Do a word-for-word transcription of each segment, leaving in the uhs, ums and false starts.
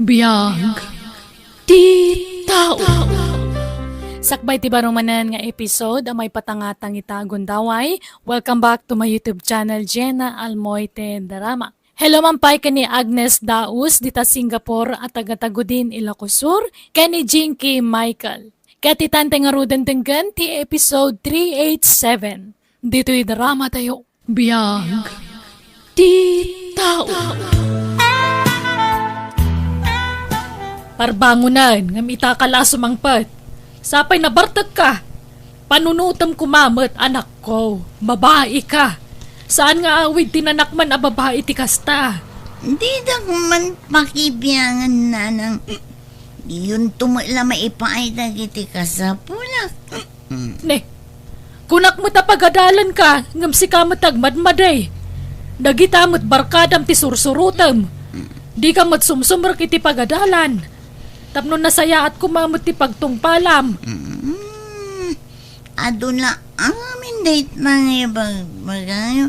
Biag ti tao. Sakbay ti baro manen nga episode a maipatangatang ita a gundaway. Welcome back to my YouTube channel, Jenna Almoite Drama. Hello man pay ken ni Agnes Daus dita Singapore a taga Tagudin, Ilocos Sur, ken ni Jinky Michael. Ket itan ti ngaruden denggen ti episode three eight seven. Ditoy drama tayo. Biag ti tao. Parbangonen, ngem ita ka la a sumangpet. Sapay nabartekka. Panunotem koma met, anakko. Babaika. Saan nga awid ti nanakman a babai ti kasta? Didak man pakibiangan, nanang. Diyonto met la maipaay dagiti kasapulak. Ne, kunak met a pagadalanka, ngem sika met ti agmadmadi. Dagita met barkadam ti sursurotem. Dika met sumsumrek iti pagadalan. Tapno nasayaat koma met ti pagtungpalam. Mm. Adu la amin dayta nga ibagbagayo.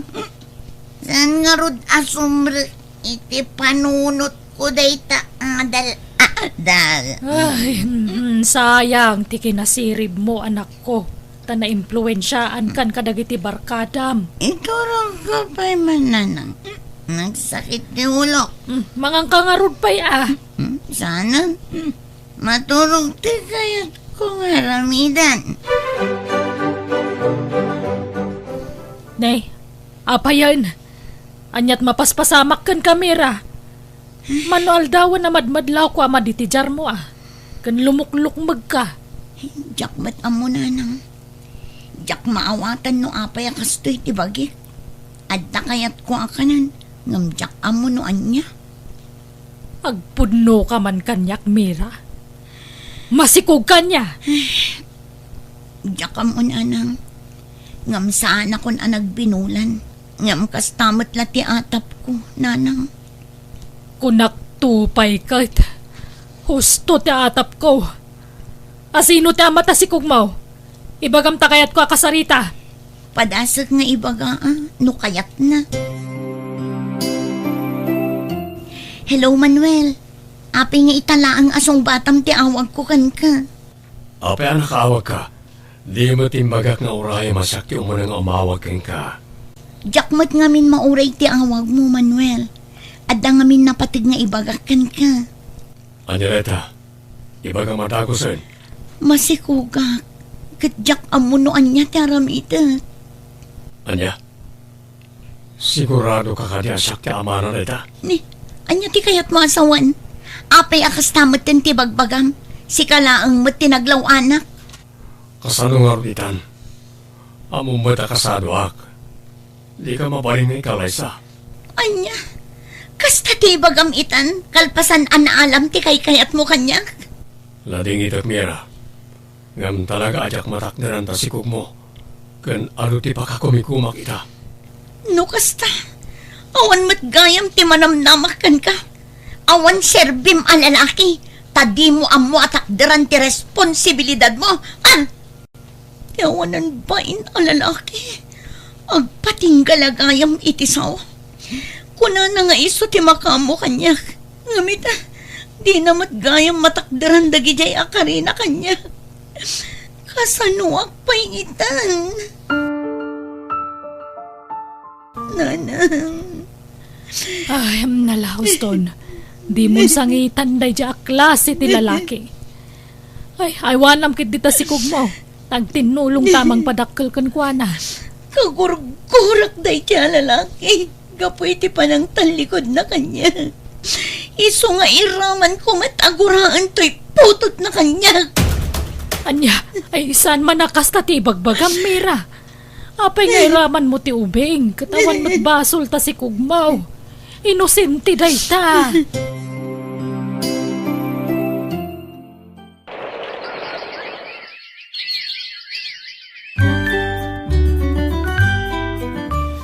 Saan ngarud a sumrek iti panunotko dayta nga adal-adal? Ay, mm, sayang ti kinasiribmo, anakko. Ta naimpluensiaankan kadagiti barkadam. Iturongko pay man, nanang. Nagsakit ti ulok. Mm, manganka ngarud pay, ah. Mm, saan? Mm, maturog ti kayatko nga aramiden. Ne, apayen? Aniat mapaspasamak kenka, Mira? Mano aldawen a madmadlawko a madi ti diarmo, a, ken lumuklukmegka. Diak met ammo, nanang. Diak maawatan no apay a kastoy ti bagik. Adda kayatko a kanen, ngem diak ammo no ania. Agpudnoka man kaniak, Mira. Masikogka ania? Diak ammo, nanang. Ngem saanakon a nagbinulan. Ngem kasta met la ti atapko, nanang. Kunakto pay ket, husto ti atapko. A, sino ti ama ta sikogmo? Ibagam ta kayatko a kasarita. Padasek nga ibaga, a, no kayatna. Hello, Manuel. Apay nga ita laeng a sungbatam ti awagko kenka? Apay a nakaawagka? Di met imbagak nga urayem a siak ti umuna nga umawag kenka. Diak met ngamin mauray ti awagmo, Manuel. Adda ngamin napateg nga ibagak kenka. Ania dayta? Ibagam a dagusen. Masikogak, ket diak ammo no ania ti aramidek. Ania? Siguradoka kadi a siak ti amana dayta? Ni, ania ti kayatmo a sawen? Apay a kasta metten ti bagbagam? Sika laeng met ti naglaw-anak. Kasano ngarud itan? Ammom met a kasadoak. Dika mabalin nga ikalaysa. Ania? Kasta ti ibagam itan, kalpasan a naalam ti kaykayatmo kaniak? Ladingitek, Mira. Ngem talaga a diak matakderan ta sikogmo, ken adu ti pakakumikumak ita. No kasta, awan met gayam ti manamnamak kenka. Awan serbim a lalaki, ta dimo ammo a takderan ti responsibilidadmo, a? Ti awanan bain a lalaki, agpatingga la gayam iti sao. Kunana nga isu ti makaammo kaniak. Ngem ita, dina met gayam matakderan dagidiay a karina kaniak. Kasanoak pay itan? Nanang. Ay, nala, Houston. Dimon sangitan daydiay a klase ti lalaki. Ay, aywanam ket dita sikogmo. Agtinnulongta a mangpadakkel kenkuana. Kagurgurak daydiay a lalaki gapu iti panangtallikudna kaniak. Isu nga iramanko met a guraen toy putotna kaniak. Ania, ay saan man a kasta ti ibagbagam, Mira? Apay nga iramanmo ti ubing, ket awan met basol ta sikogmo. Inosente dayta.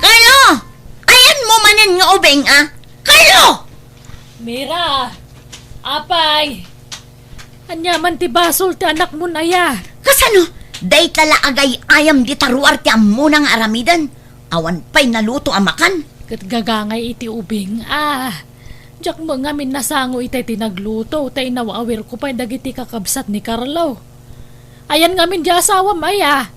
Carlo! Ayanmo manen nga ubing, a? Carlo! Mira! Apay! Ania man ti basol ti anakmon aya? Kasano? Dayta la agay-ayam dita ruar ti ammona nga aramiden. Awan pay naluto a makan. Ket gagangay iti ubing, a. Diak met ngamin nasango itay ti nagluto, ta inaw-awirko pay dagiti kakabsat ni Carlo. Ayan ngamin ti asawam aya.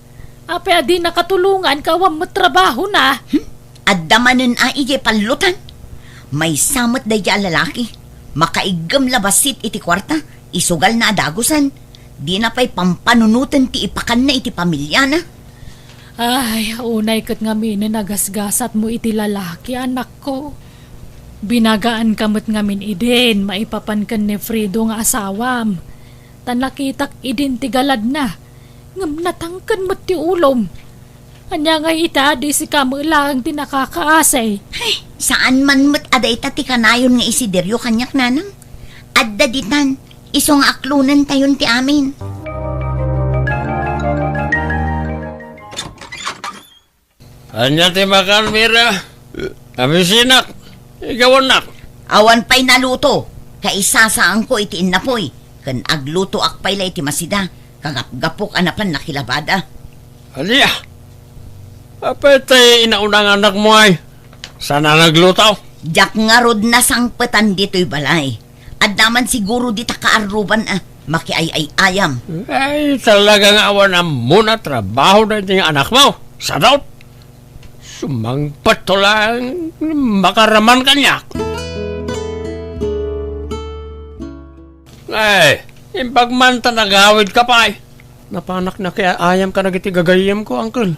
Apay a dinaka tulongan, awan met trabahona? Hmm? Adda manen a idiay pallutan. Maysa met daydiay a lalaki. Makaiggem la bassit iti kuarta, isugalna a dagusen. Dina pay pampanunoten ti ipakanna iti pamiliana. Ay, unay ket ngamin a nagasgasatmo iti lalaki, anakko. Binagaanka met ngamin idin maipapan ken ni Fredo nga asawam. Ta nakitak idin ti galadna, ngem natangken met ti ulom. Ania ngay ita a di sika met laeng ti nakakaasi? Ay, saan man met a dayta ti kanayon nga isidiryo kaniak, nanang. Adda ditan, isu nga aklonentayon ti amin. Ania ti makan, Mira? Abisinak, igawannak. Awan pay naluto, kaisasaanko iti innapoy, ken aglutoak pay la iti masida, kagapgapok a napan nakilabada. Ania? Apay ti inauna nga anakmo ay? Saan a nagluto? Diak ngarud nasangpetan ditoy balay. Adda man siguro dita kaarruban a makiay-ay-ayam. Ay, talaga nga awan ammona trabaho daydi nga anakmo. Sadot! Sumangpet to lang makaraman kaniak. Ay, imbag man ta nagawidka pay. Napanak nakiay-ayam kadagiti gagayyemko, Uncle.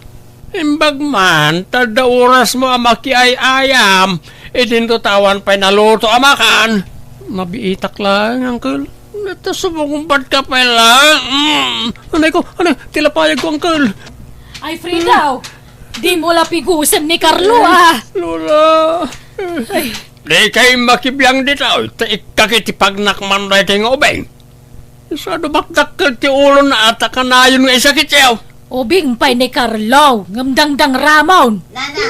Imbag man, ta adda orasmo a makiay-ayam, idinto ta awan pay naluto a makan. Mabiitak laeng, Uncle. Nata sumungbatka pay la. Mm. Anay ko, anay, ti lapayagko, Uncle. Ay, Frida, dimo la pigusen ni Carlo, ah. Lola. Ay. Dikay makibiang ditoy, ta ikkak iti pagnakman daytoy nga ubing. Isu a dumakdakkel ti ulona a ta kanayon nga isakityo. Ubing pay ni Carlo, ngem dangdangramon. Nana,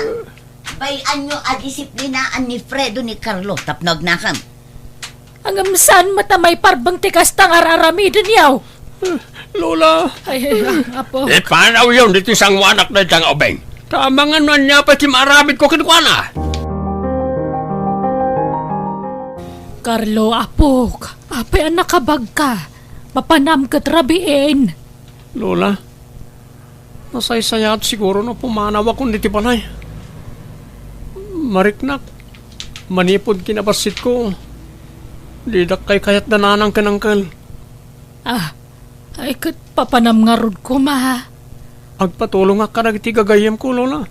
bay-anyo a disiplinaan ni Fredo ni Carlo tapno agnakam. Ngem saan met a maiparbeng ti kasta nga ar-aramidenyo? Lola. Ay, ay, ay, apo. Ipanawyon ditoy sangoanak dayta nga ubing. Ta amangan no ania pay ti maaramidko kenkuana. Carlo, apok, apay a nakabagka? Mapanam ket rabiin. Lola, nasaysayaat siguro no pumanawakon ditoy balay. Mariknak, manipud kinabassitko, didak kaykayat da nanang ken uncle. Ah, ay ket papanam ngarud koma. Agpatulongak kadagiti gagayyemko, Lola.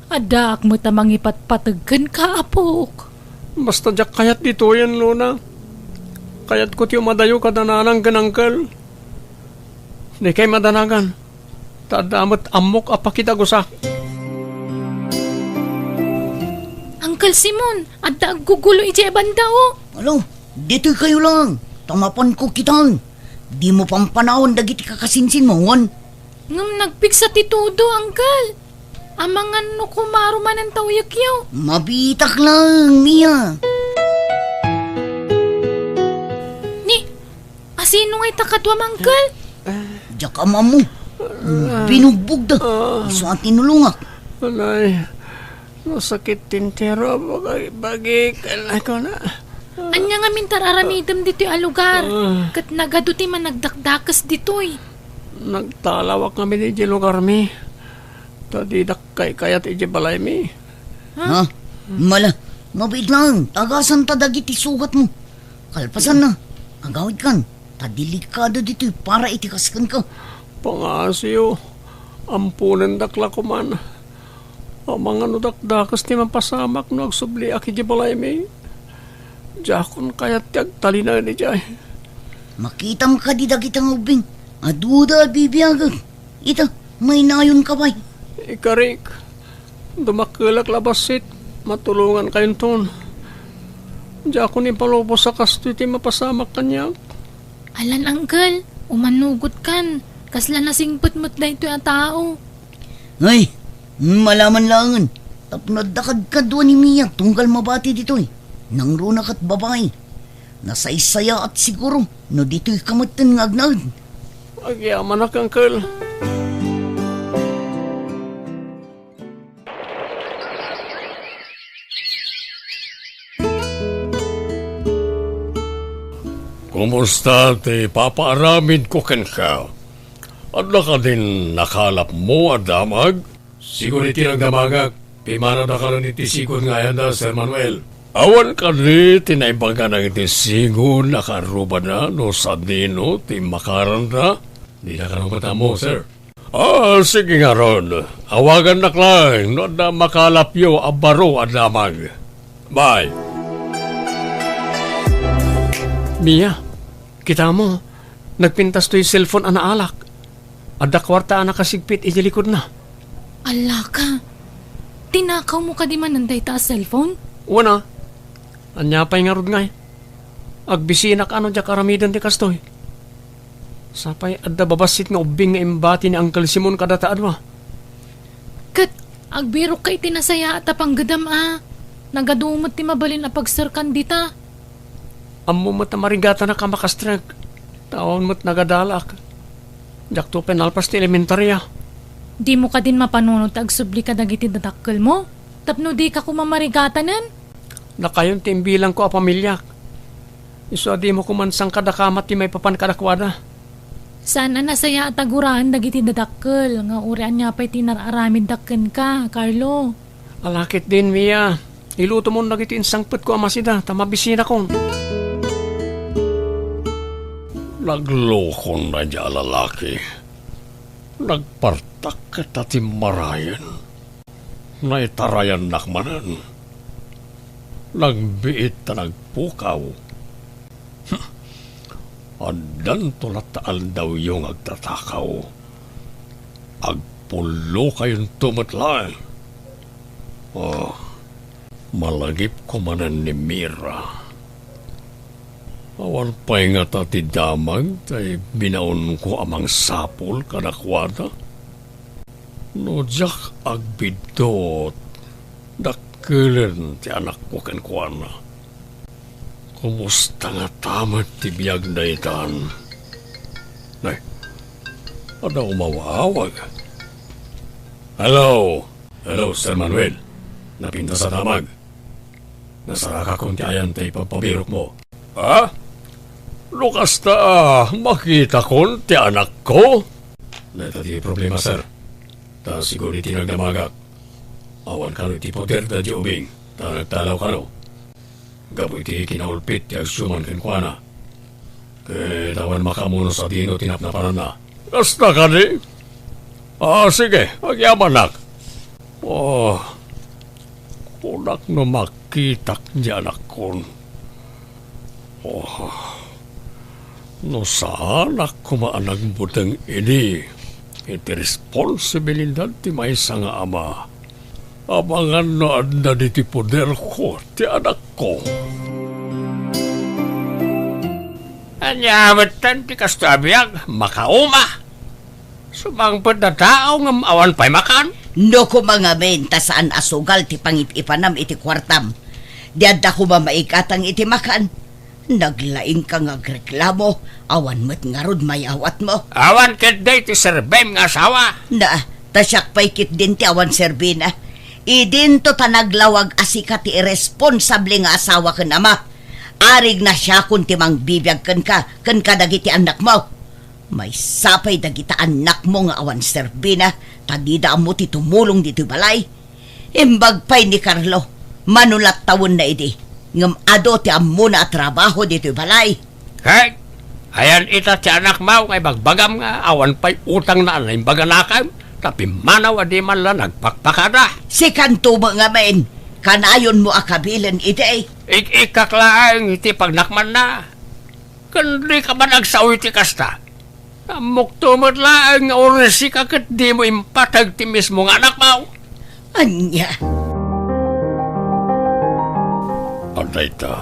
Addaak met a mangipatpateg kenka, apok. Basta diak kayat ditoyen, Lola. Kayatko ti umadayo kada nanang ken uncle. Dikay madanagan, ta adda met ammok a pakidagusak. Uncle Simon, adda aggugulo idiay banda, o. Alo, ditoy kayo lang, ta mapanko kitaen. Dimo pampanawan dagiti kakasinsinmo, wen? Ngem nagpigsa ti tudo, Uncle. Amangan no kumaro manen ta uyekyo. Mabitak lang, Mia. Ni, asino ngay ta kaduam, Uncle? Diak ammo. Binugbog da. Isu a tinulongak. Anay, nasakit ti entero a bagi-, bagik, anay ko na. Ania ngamin ti ar-aramidem ditoy a lugar? Ah. Ket nagadu ti managdakdakes ditoy. Nagtalawak ngamin idiay lugarmi, ta didak kaykayat idiay balaymi. Ha? Ha? Mala, mabiit laeng, tagasanta dagiti sugatmo. Kalpasanna, agawidkan, ta delikado ditoy para iti kas kenka. Pangaasiyo, amponendak la koman. Amangan no dakdakes ti mapasamak no agsubliak idiay balaymi. Diakon kayat ti agtalinaed idiay. Makitam kadi dagita nga ubbing? Aduda a bibiagek. Ita, maynayonka pay. Ikarik, dumakkelak la bassit, matulongankayonton. Diakon ipalubos a kastoy ti mapasamak kaniak. Alan, Uncle, umanugotkan. Kasla nasingpet met daytoy a tao. Ay, malaman laengen. Tapno adda kadkadua ni Mia tunggal mabati ditoy. Nangruna ket babai. Nasaysayaat siguro no ditoyka metten nga agnaed. Agyamanak, Uncle. Kumusta ti papaaramidko kenka? Adda kadin nakalapmo a damag? Sigud iti nagdamagak, pimanadakalan iti sigud nga ayanda, Sir Manuel. Awan kadi ti naibaga dagiti sigud a kaarrubada no sadino ti makaranda? Dina kano met ammo, sir. Ah, sige ngarud. Awagannak laeng no adda makalapyo a baro a damag. Bye. Mia, kitamo, nagpintas toy cellphone a naalak. Adda kuarta a nakasigpit iti likudna. Allaka, tinakawmo kadi manen dayta a cellphone? Wen a. Ania pay ngarud ngay? Agbisinak a no diak aramiden ti kastoy. Sapay adda babassit nga ubbing nga imbati ni Uncle Simon kadata a dua. Ket agbirokka iti nasayaat a panggedam a nagadu met ti mabalin a pagserkan dita. Ammo met a marigatanak a makastrek, ta awan met nagadalak. Diakto pay nalpas ti elementaria. Dimo kadin mapanunot ti agsubli kadagiti dadakkelmo tapno dika koma marigatanen? Dakayon ti imbilangko a pamiliak. Isu a dimo koma sangkadakama ti maipapan kadakuada. Saan a nasayaat a guraen dagiti dadakkel nga uray ania pay ti inar-aramidda kenka, Carlo. Ala ketdin, Mia. Ilutomon dagiti insangpetko a masida ta mabisinakon. Naglokon daydiay a lalaki. Nagpartak ket ta timmarayen. Naitarayannak manen. Nagbiit ta nagpukaw. Addanto latta aldawyo nga agtatakaw. Agpullokayonto met laeng. Oh, malagipko manen ni Mira. Awan pay ngata ti damag tay binaonko a mangsapul kadakuada. No diak agbiddut, dakkelen ti anakko kenkuana. Kumusta ngata met ti biag daytan? Nay, adda umaw-awag. Hello! Hello, Sir Manuel. Napintas a damag. Nasarakakon ti ayan ta ipagpabirokmo. Ha? No kasta, makitakon ti anakko? Dayta ti problema, sir. Ta sigud iti nagdamagak, awan kano iti poder daydiay ubing, ta nagtalaw kano. Gapu iti kinaulpit ti agsuman kenkuana. Ket awan makaammo no sadino ti napnapananna. Kasta kadi? Ah, sige, agyamanak. Oh, kunak no makitak ti anakkon. Oh, no saanak koma a nagbuteng idi iti responsibilidad ti maysa nga ama, amangan no adda ditoy poderko ti anakko. Ania metten ti kastoy a biag? Makauma! Sumangpet a tao ngem awan pay makan? No koma ngamin ta saan a sugal ti pangip-ipanam iti kuartam, di adda koma maigatang iti makan. Naglaingka nga agreklamo, awan met ngarud mayawatmo. Awan ketdi ti serbim nga asawa. Na, ta siak pay ketdin ti awan serbina. Idinto ta naglawag a sika ti irresponsable nga asawa ken ama. Arigna siakon ti mangbibiag kenka, ken kadagiti annakmo. Maysa pay dagita annakmo nga awan serbina, ta dida ammo ti tumulong ditoy balay. Imbag pay ni Carlo, mano latta wenna idi, ngem adu ti ammona a trabaho ditoy balay. Hey! Ayan ita ti anakmo nga ibagbagam nga awan pay utangna a naimbag a nakem, ta pimmanaw a di man la nagpakpakada. Sikanto met ngamin, kanayonmo a kabilen idi. Ik-ikkak laeng iti pagnakmanna. Ken dika man agsao iti kasta. Ammokto met laeng nga uray sika ket dimo impateg ti mismo nga anakmo. Ania? Adda ita.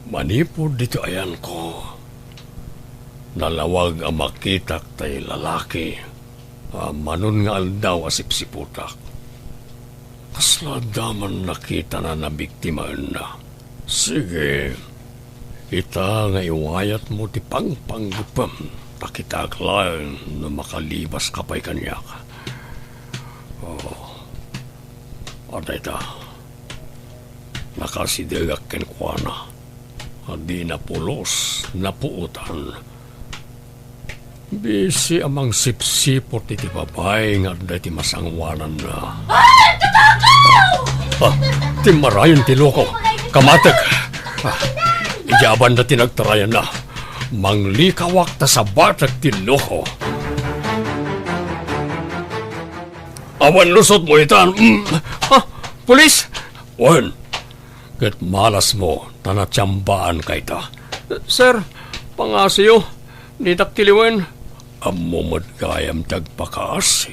Manipud ditoy ayanko, nalawag a makitak tay lalaki. Ah, manon nga aldaw a sipsiputak. Kasla adda man nakitana nabiktimaenna. Sige, ita nga iwayatmo ti pangpanggepem, ta kitaek laeng no makalibaska pay kaniak. Oh, adda ita. Nakasidegak kenkuana. a di napulos, napuotan. Bisi a mangsipsipot iti babai nga adda iti masangoananna. Ay, katakaw! Ah, timmarayen ti loko. Kamatek. Ah, idiay banda ti nagtarayanna. Manglikawak ta sabatek ti loko. Awan lusotmo itan. Mm. Ah, pulis! Wen, ket malasmo ta natiambaanka ita. Sir, pangasiyo, ditak ti liwen. Ammo met gayam ti agpakaasi.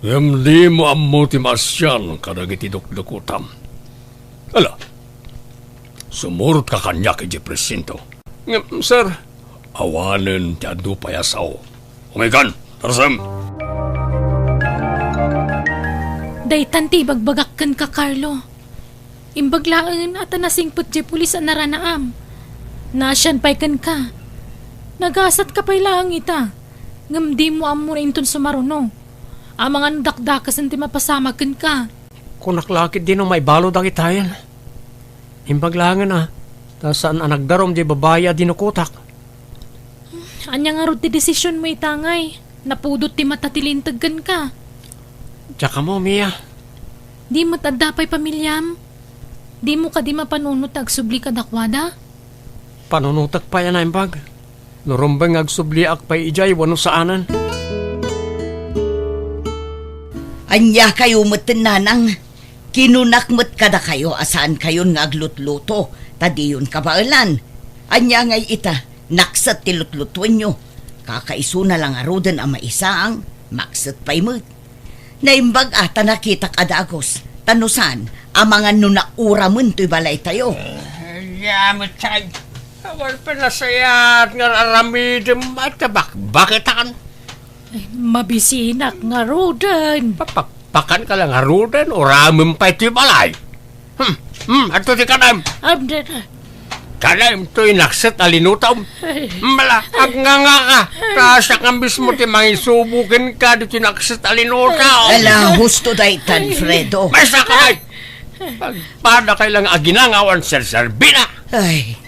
Ngem dimo ammo ti maasian kadagiti dukdukotam. Ala, sumurotka kaniak idiay presinto. Ngem, sir. Awanen ti adu pay a sao. Umaykan, tarsem! Daytan ti ibagbagak kenka, Carlo. Imbag laeng a ta nasingpet diay pulis a naranaam. Naasian pay kenka. Nagasatka pay laeng ita. Ngem dimo ammo inton sumaruno. Amangan dakdakesen ti mapasamak kenka. Kunak la ket dino maibalo dagitayen. Imbag laengen a, ta saan a nagdarum diay babai a dinukotak. Ania ngarud ti desisionmo ita ngay? Napudot ti mata ti linteg kenka. Diak ammo, Mia. Di met adda pay pamiliam? Dimo kadi mapanunot ti agsubli kadakuada? Panunotek pay a naimbag. No rumbeng nga agsubliak pay idiay wenno saanen. Ania kayo metten, nanang? Kinunak met kadakayo a saankayon nga aglutluto, ta diyon kabaelan. Ania ngay ita, nakset ti lutlutuenyo. Kakaisuna la ngaruden a maisaang, makset pay met. Naimbag a ta nakitak a dagus, ta no saan, amangan no nauramen toy balaytayo. Ania met say, awan pay nasayaat nga aramidem, ita bakbaketan. Ay, mabisinak ngaruden. Papakpakanka la ngaruden, uramem pay toy balay. Hmm, hmm, adto ti kanaem. Amda na. Kanaem toy nakset a linutom. Ay. Mala, agngangaka. Ta siak nga mismo ti mangisubo kenka ditoy nakset a linutom. Ala, husto daytan, Fredo. Maysa ka, ay! Pagpada kay lang aginang awan serserbina. Ay.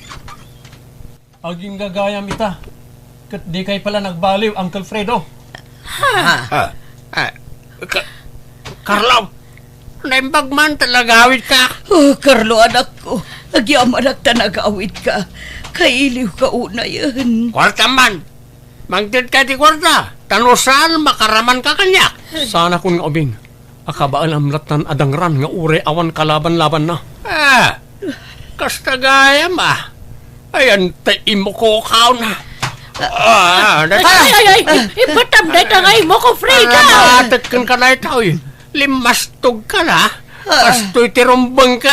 Aginggagayam ita, ket dikay pay la nagbaliw, Uncle Fredo. Ha? Ah, ah, Ka-, Carlo, naimbag man ta nagawidka. Oh, Carlo, anakko, agyamanak ta nagawidka. Kailiwka unayen. Kuarta man. Mangted ka ti kuarta, ta no saan, makaramanka kaniak. Saanakon nga ubing. A kabaelam lattan a dangran nga uray awan kalaban-labanna. Ah, kasta gayam, ah. Ayan ta imuko kauna. Ah, Ay, ay, ay, ay, ibatam dayta nga imuko, Frida. Arammatek kenka dayta, oy. Limastogka la. Ah. Kastoy ti rumbengka.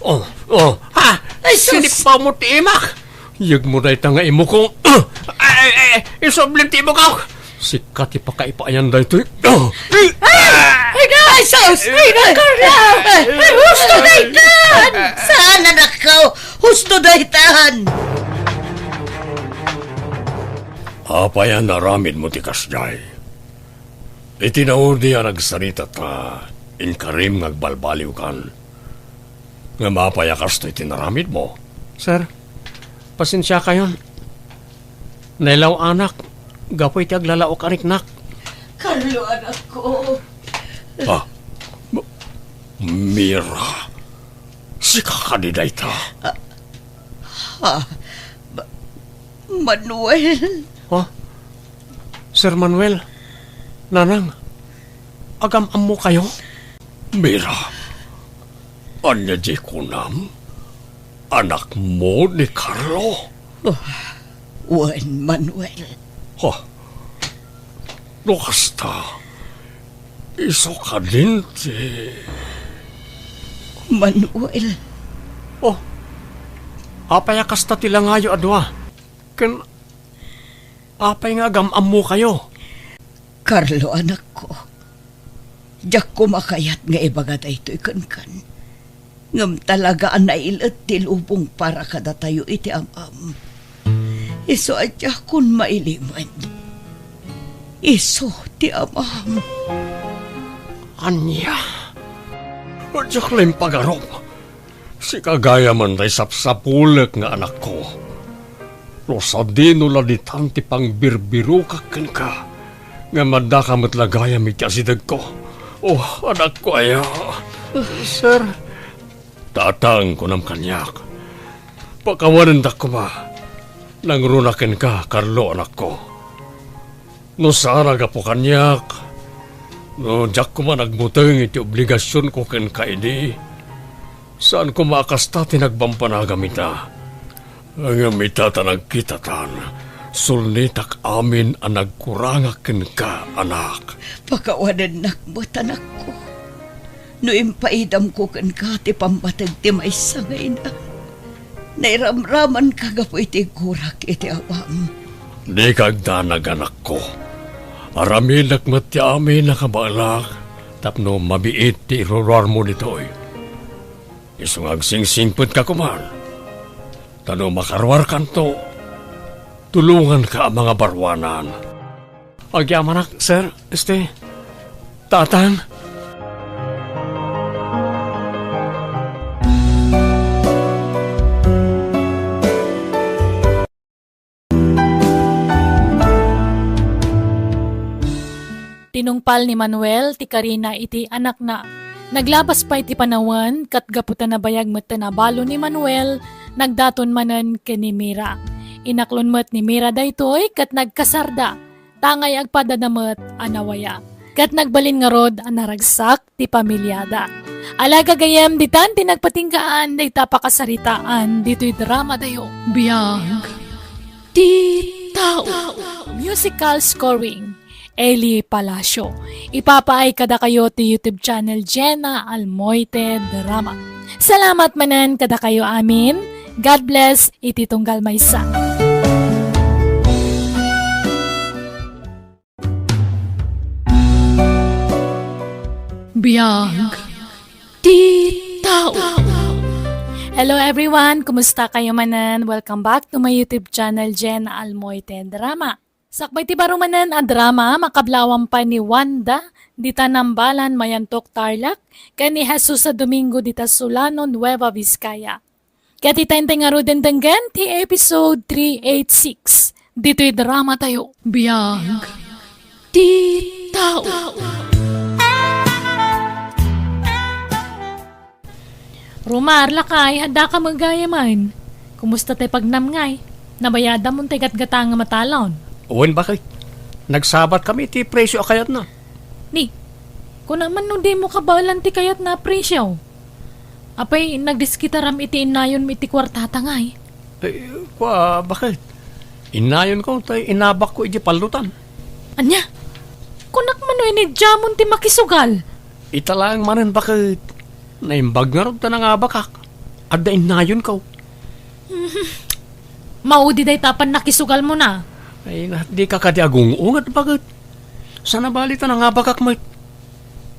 Oh, oh. Ha? Ay, sus. Sinipawmo ti imak. Yegmo dayta nga imuko. Ay, ay, ay, isublin ti imuko. Sika ti pakaipaayan daytoy. Ay! Ay, na! Ay, sus! Ay, na, Carla! Ay, husto daytan! Saan, anakko? Husto daytan! Apay a naaramidmo ti kasdiay? Iti naudi a nagsarita ta, inkarim nga agbalbaliwkan. Ngem apay a kastoy ti naramidmo? Sir, pasensiakayon. Nailaw-anak gapu iti aglalaok a riknak. Carlo, anakko. Ah, M-, Mira, sika kadi dayta? Ah, ha, Ma-, Manuel. Ha? Sir Manuel, Nanang, agam-ammokayo? Mira, ania diay kunam? Anakmo ni Carlo? Ah, wen, Manuel. Ha? No kasta, isu kadin ti Manuel. Oh, apay a kasta ti langayo a dua? Ken apay nga agam-ammokayo? Carlo, anakko, diak koma kayat nga ibaga daytoy kenkan. Ngem talaga a nailet ti lubong para kadatayo iti am-am. Isu a diakon mailimen. Isu ti amam. Ania? Diak la impagarup. Sika gayam ti sapsapulek nga anakko. No sadino la ditan ti pangbirbirokak kenka, ngem addaka met la gayam iti asidegko. Oh, anakko aya. Sir. Tatang, kunam kaniak. Pakawanendak koma. Nangruna kenka, Carlo, anakko. No saan a gapu kaniak, no diak koma nagbuteng iti obligasionko kenka idi, saan koma a kasta ti nagbambanagam ita. Ngem ita ta nagkitatan, sulnitak amin a nagkurangak kenka, anak. Pakawanennak met, anakko. No impaidamko kenka ti pammateg ti maysa nga ina, nairamramanka gapu iti iggurak iti awam. Dika agdanag, anakko. Aramidek met ti amin a kabaelak tapno mabiit ti iruruarmo ditoy. Isu nga agsingsingpetka koman, ta no makaruarkanto, tulonganka a mangabaruanan. Agyamanak, sir, este, tatang. Tinungpal ni Manuel ti karina iti anakna. Naglabas pay ti panawen, ket gapu ta nabayag met a nabalo ni Manuel, nagdaton manen ken ni Mira. Inaklon met ni Mira daytoy ket nagkasarda. Tangay agpadada met a nawaya. Ket nagbalin ngarud a naragsak ti pamiliada. Ala gagayyem, ditan ti nagpatinggaan dayta pakasaritaan ditoy dramatayo. Biag ti tao. Musical scoring, Eli Palacio. Ipapaay kadakayo ti YouTube channel Jenna Almoite Drama. Salamat manen kadakayo amin. God bless iti tunggal maysa. Biag ti tao. Hello everyone, kumusta kayo manen? Welcome back to my YouTube channel, Jen Almoite Drama. Sakbay ti baro manen a drama, makablawan pay ni Wanda dita Nambalan, Mayantok, Tarlac, ken ni Jesusa Domingo dita Solano, Nueva Vizcaya. Ket ita intay ngaruden denggen ti episode three eight six ditoy dramatayo. Biag ti tao. Romar, lakay, adda ka met gayam. Kumusta tay pagnamngay? Nabayadam tay gatgatangam a talon? Wen, bakit? Nagsabat kami ti presyo a kayatna. Ni, kuna man no dimo kabaelan ti kayatna a presyo? Apay, nagdiskitaram iti innayonmi iti kuartata ngay? Eh, kua, bakit? Innayonko, tay inabakko iti pallutan. Ania? Kunak man no iniddiamon ti makisugal? Ita laeng manen, bakit? Naimbag ngarud ta nangabakak. Adda innayonko. Maudi dayta a pannakisugalmona. Ay, na, dika kadi agung-ungad, bakit? Saan a bali ta nangabakak met.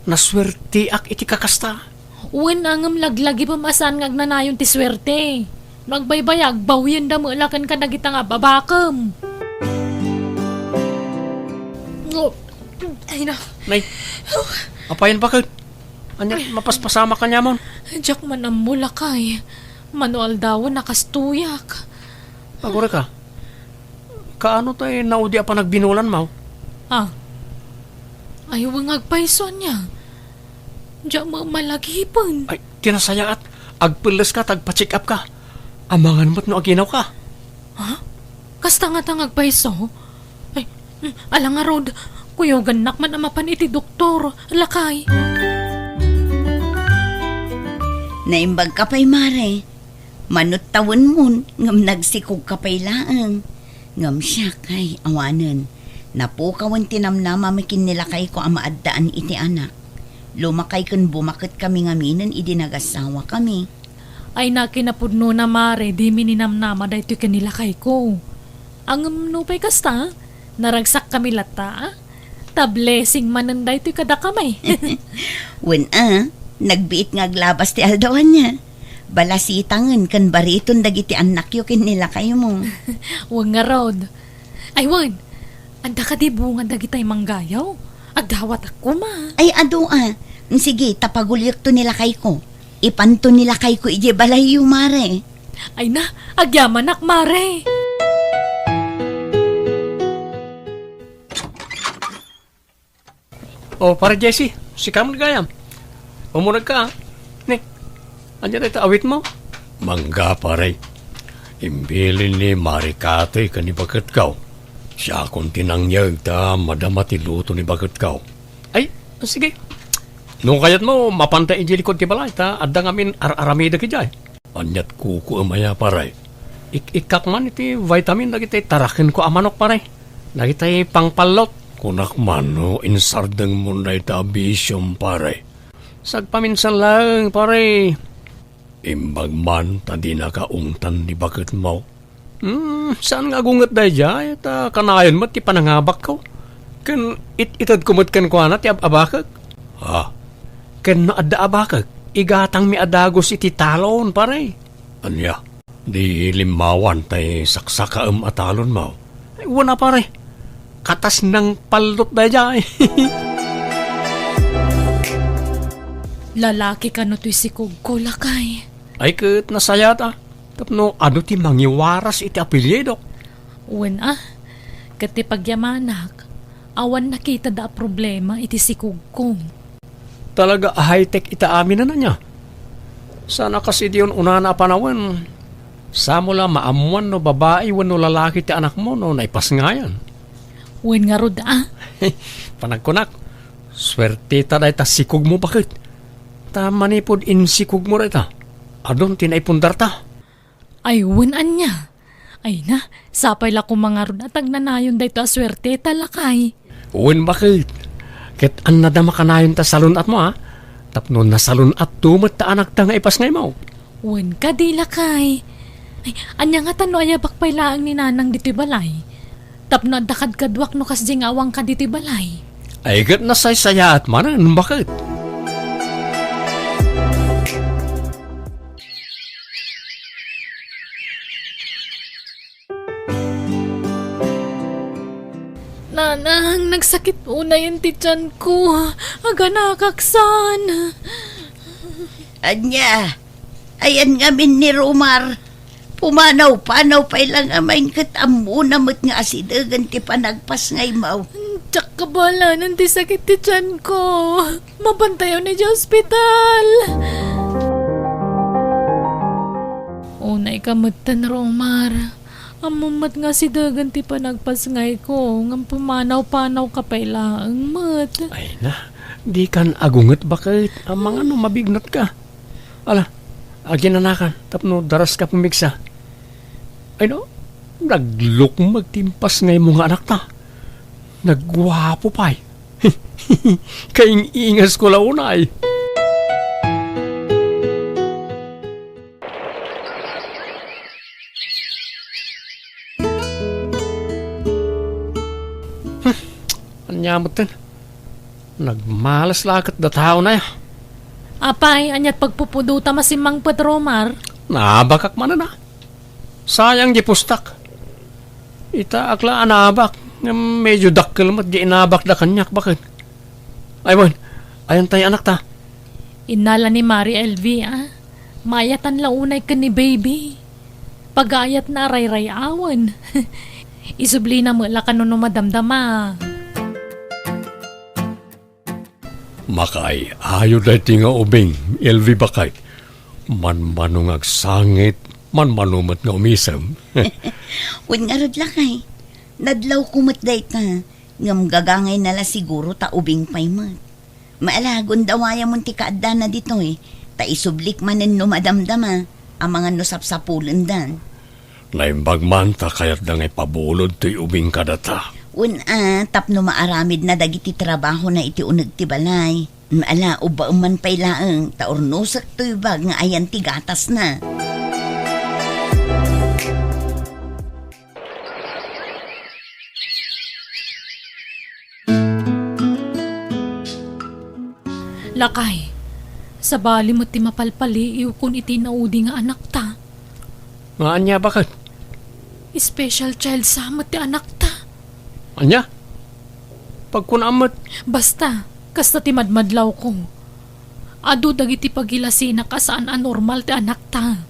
Nasuerteak iti kakasta. Wen, ngem laglagipem a saan nga agnanayon ti suerte. No agbaybayag, bawyenda met la ken kadagita nga ababakem. Oh, ay na. Nay, apayen, bakit? Ania, mapaspasamak kaniamon? Diak man ammo, lakay. Mano aldawen a kastoyak. Agurayka. Kaano tay naudi a panagbinulanmo? Ah. Ay, wen, agpayso ania. Diak met malagipen. Ay, ti nasayaat, agpelleska ta agpa-check up ka. Amangan met no aginawka. Ha? Kasta ngata nga agpayso? Ay, mm, ala ngarud, kuyogannak man a mapan iti doktor, lakay. Naimbagka pay, Mare. Mano tawenmon, ngem nagsikogka pay laeng. Ngem siak, ay, awanen. Napukawen ti namnamam ken ni lakayko a maaddaan iti anak. Lumakay ken bumaket kami ngaminen idi nagasawakami. Ay, nakinapudnona, Mare, dimi ninamnama daytoy ken ni lakayko. Ngem nupay kasta, naragsakkami latta, a? Ta blessing manen daytoy kadakami. Wen a, nagbiit nga aglabas ti aldaw ania. Balasitangen ken bariton dagiti annakyo ken ni lakaymo. Wen ngarud. Ay wen, adda kadi bunga dagitay manggayaw? Agdawatak koma. Ay, adu a. Sige, ta paguliekto ni lakayko. Ipanto ni lakayko idiay balayyo, mare. Ay na, agyamanak, mare. O, Pare Jesse, sika met gayam. Umunegka, a. Ne, ania dayta awitmo? Mangga, pare. Imbilin ni Mari Katoy ken ni baketko. Siakon ti nangyeg ta madama ti luto ni baketko. Ay, sige. No kayatmo, mapanta idiay likod ti balay ta adda ngamin ar-aramidek idiay. Aniat kukuem aya, pare? Ik-ikkak man iti vitamin dagiti tarakenko a manok, pare. Dagiti pangpallot. Kunak man no insardengmon dayta a bisiom, pare. Sagpaminsan laeng, pare. Imbag man ta dinaka ungtan ni baketmo. Hmm, saan nga agunget daydiay, ta kanayon met ti panangabakko. Ken it-itedko met kenkuana ti ab-abakek. Ha? Ken no adda abakek, igatangmi a dagus iti talon, pare. Ania? Di limmawan tay saksakaem a talonmo. Ay, wen a, pare. Katas nangpallot daydiay. Lalaki kano toy sikogko, lakay? Ay, ket nasayaat, a. Tapno adu ti mangiwaras iti apelyidok. Wen a, ket ti pagyamanak, awan nakitada a problema iti sikogko. Talaga a high-tech ita amin a nia. Saan a kas idi un-unana a panawen, samo la maammuan no babai wenno lalaki ti anakmo no naipasngayan. Wen ngarud a. Panagkunak, suerteta dayta sikogmo, baket. Ta manipud insikogmo dayta, adun ti naipundarta. Ay, wen ania? Ay na, sapay la koma ngarud a tagnanayon daytoy a suerteta, lakay. Wen, baket. Ket annada makanayon ta salun-atmo, a. Tapno nasalun-atto met ta anakta nga ipasngaymo. Wen kadi, lakay. Ay, ania ngata no ayabak pay laeng ni Nanang ditoy balay? Tapno adda kadkaduak no kasdi nga awan ka ditoy balay. Ay, ket nasaysayaat manen, baket. Nanang, nagsakit unayen ti tianko. Aganakak saan. Ania? Ayan ngamin ni Romar. Pumanaw-panaw pay la ngamin ket ammona met nga asidegen ti panagpasngaymo. Diak kabalanan ti sakit ti tianko. Mapantayon idiay ospital. Unay ka metten, Romar. Ammom met nga asidegen ti panagpasngayko, ngem pumanaw-panaw ka pay laeng met. Ay na, dikan agunget, baket. Amangan no mabignatka. Ala, aginanakan tapno daraska pumigsa. Ay no, naglukmeg ti impasngaymo nga anakta. Nagguapo pay. Kaing-ingasko la unay. Hmm, ania metten? Nagmalas la ket dataon aya. Apay, aniat pagpupudota masimmangpet, Romar? Naabakak manen a. Sayang di pustak. Itaak la a naabak, ngem medyo dakkel met di inabakda kaniak, baket. Ay wen, ayan tay anakta? Innala ni Mari Elvie, a. Maayatan la unay ken ni Baby. Pagayatna a rayray-awen. Isublina met la kano no madamdama. Makaay-ayo daytoy nga ubing, Elvie, baket. Manmano nga agsangit, manmano met nga umisem. Wen ngarud, lakay. Nadlawko met dayta, ngem gagangayna la siguro ta ubing pay met. Maala, gundawayamon ti kaaddana ditoy, ta isublik manen no madamdama, amangan no sapsapulendan. Naimbag man ta kayatda nga ipabulod toy ubing kadata. Wen a, tapno maaramidna dagiti trabahona iti uneg ti balay. Ala, ubbaem man pay laeng, ta urnosek toy bag nga ayan ti gatasna. Lakay, sabali met ti mapalpaliiwkon iti naudi nga anakta. Nga ania, baket? Special child sa met ti anakta. Ania? Pagkunam met? Basta, kasta ti madmadlawko. adu dagiti pagilasinak a saan a normal ti anakta.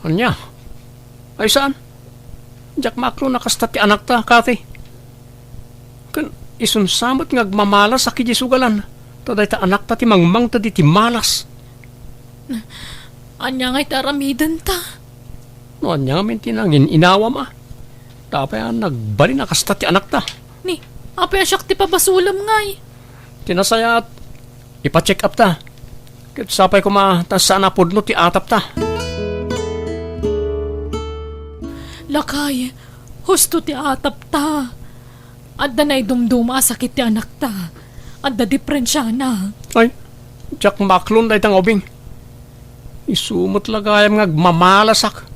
Ania? Ay saan? Diak maaklon a kasta ti anakta, Kathy. Ken isunsa met nga agmamalasak idiay sugalan, ta dayta anakta ti mangmangted iti malas. Ania ngay ti aramidenta? No ania ngamin ti nangin-inawam a? Ta apay a nagbalin a kasta ti anakta? Ni, apay a siak ti pabasolem ngay? Ti nasayaat, ipa-check up ta. Ket sapay koma ta saan a pudno ti atapta. Lakay, husto ti atapta. Adda naidumduma a sakit ti anakta. Adda depensiana. Ay, diak maaklon dayta nga ubing. Isu met la gayam nga agmamalasak.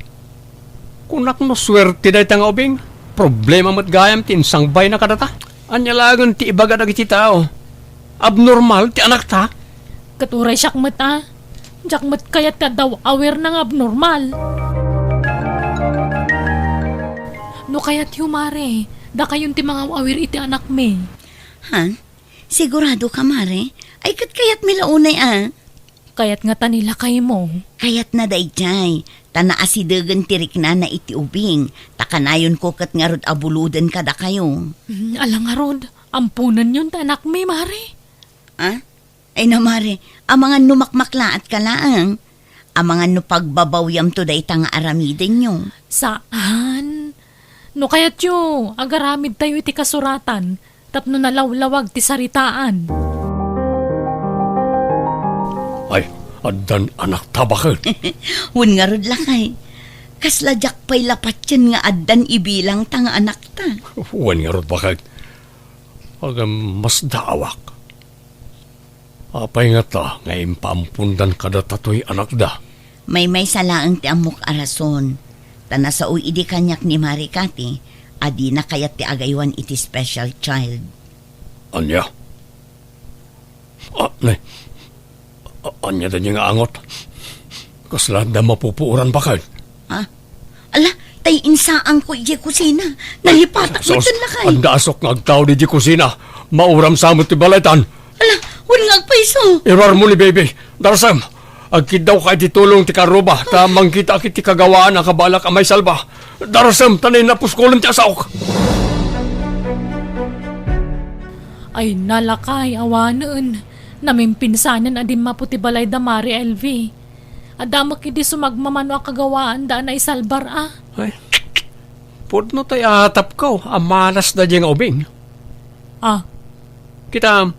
Kunak no suerte dayta nga ubing, problema met gayam ti insangbayna kadata. Ania laengen ti ibaga dagiti tao? Abnormal ti anakta? Ket uray siak met a, diak met kayat ti adda aw-awirna nga abnormal. No kayatyo, Mare, dakayon ti mangaw-awir iti anakmi. Han? Sigurado ka, Mare? Ay, ket kayatmi la unay a. Kayat ngata ni lakaymo. Kayatna daydiay, ta naasidegen ti riknana iti ubing, ta kanayonko ket ngarud a buloden kadakayo. Mm, ala ngarud, amponenyon ti anakmi, Mare. Ah? Ay na, Mare, amangan no makmaklaatka laeng. Amangan no pagbabawiamto dayta nga aramidenyo. Saan? No kayatyo, agaramidtayo iti kasuratan tapno nalawlawag ti saritaan. Ay, addan anakta baket. Wen ngarud, lakay. Kasla diak pay la patien nga addan ibilangta nga anakta. Wen ngarud baket. Agam masdaawak. Apay ngata nga impaampondan kadata toy anakda? Maymaysa laeng ti ammok a rason. Ta nasao idi kaniak ni Mare Cathy a dina kayat ti agaywan iti special child. Ania? Ah, nay. A-, ania daydiay nga angot? Kasla adda mapupuoran baket? Ha? Ala, tay insaanko idiay kusina. Nalipatak. Sus, met, lakay. Adda asok nga agtaud idiay kusina. Mauram sa met ti balaytan. Ala, wen nga agpayso. Iruarmo ni baby. Darasem, agkiddawka iti tulong ti karuba, ta mangkitaak iti kagawaan a kabalak a maisalba. Darasem, ta nainna puskolem ti asaok. Ay, na, lakay, awanen. Namimpinsanen a dimmapo ti balay da Mare Elvie. Adda met idi sumagmamano a kagawaan da a naisalbar a. Ay, pudno tay atapko a malas daydiay nga ubing. Ah. Kita,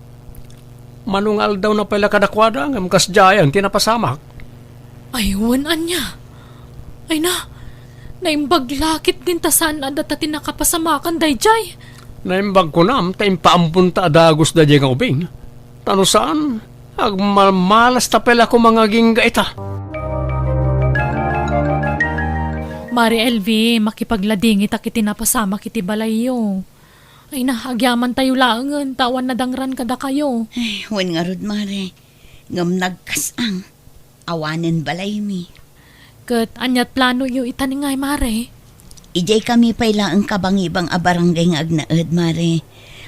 mano nga aldawna pay la kadakuada ngem kasdiayen ti napasamak. Ay, wen ania? Ay na, naimbag la ketdin ta saan a data ti nakapasamakan daydiay. Naimbag kunam ta impaamponta a dagus daydiay nga ubing. Ta no saan, agmamalasta pay la koma nga agingga ita. Mare Elvie, makipagladingitak iti napasamak iti balayyo. Ay na, agyamantayo laengen, ta awan nadangran kadakayo. Ay, wen ngarud, Mare. Ngem nagkas-ang. Awanen balaymi. Ket aniat planoyo ita ngay, Mare? Idiay kami pay laeng kabangibang a barangay nga agnaed, Mare.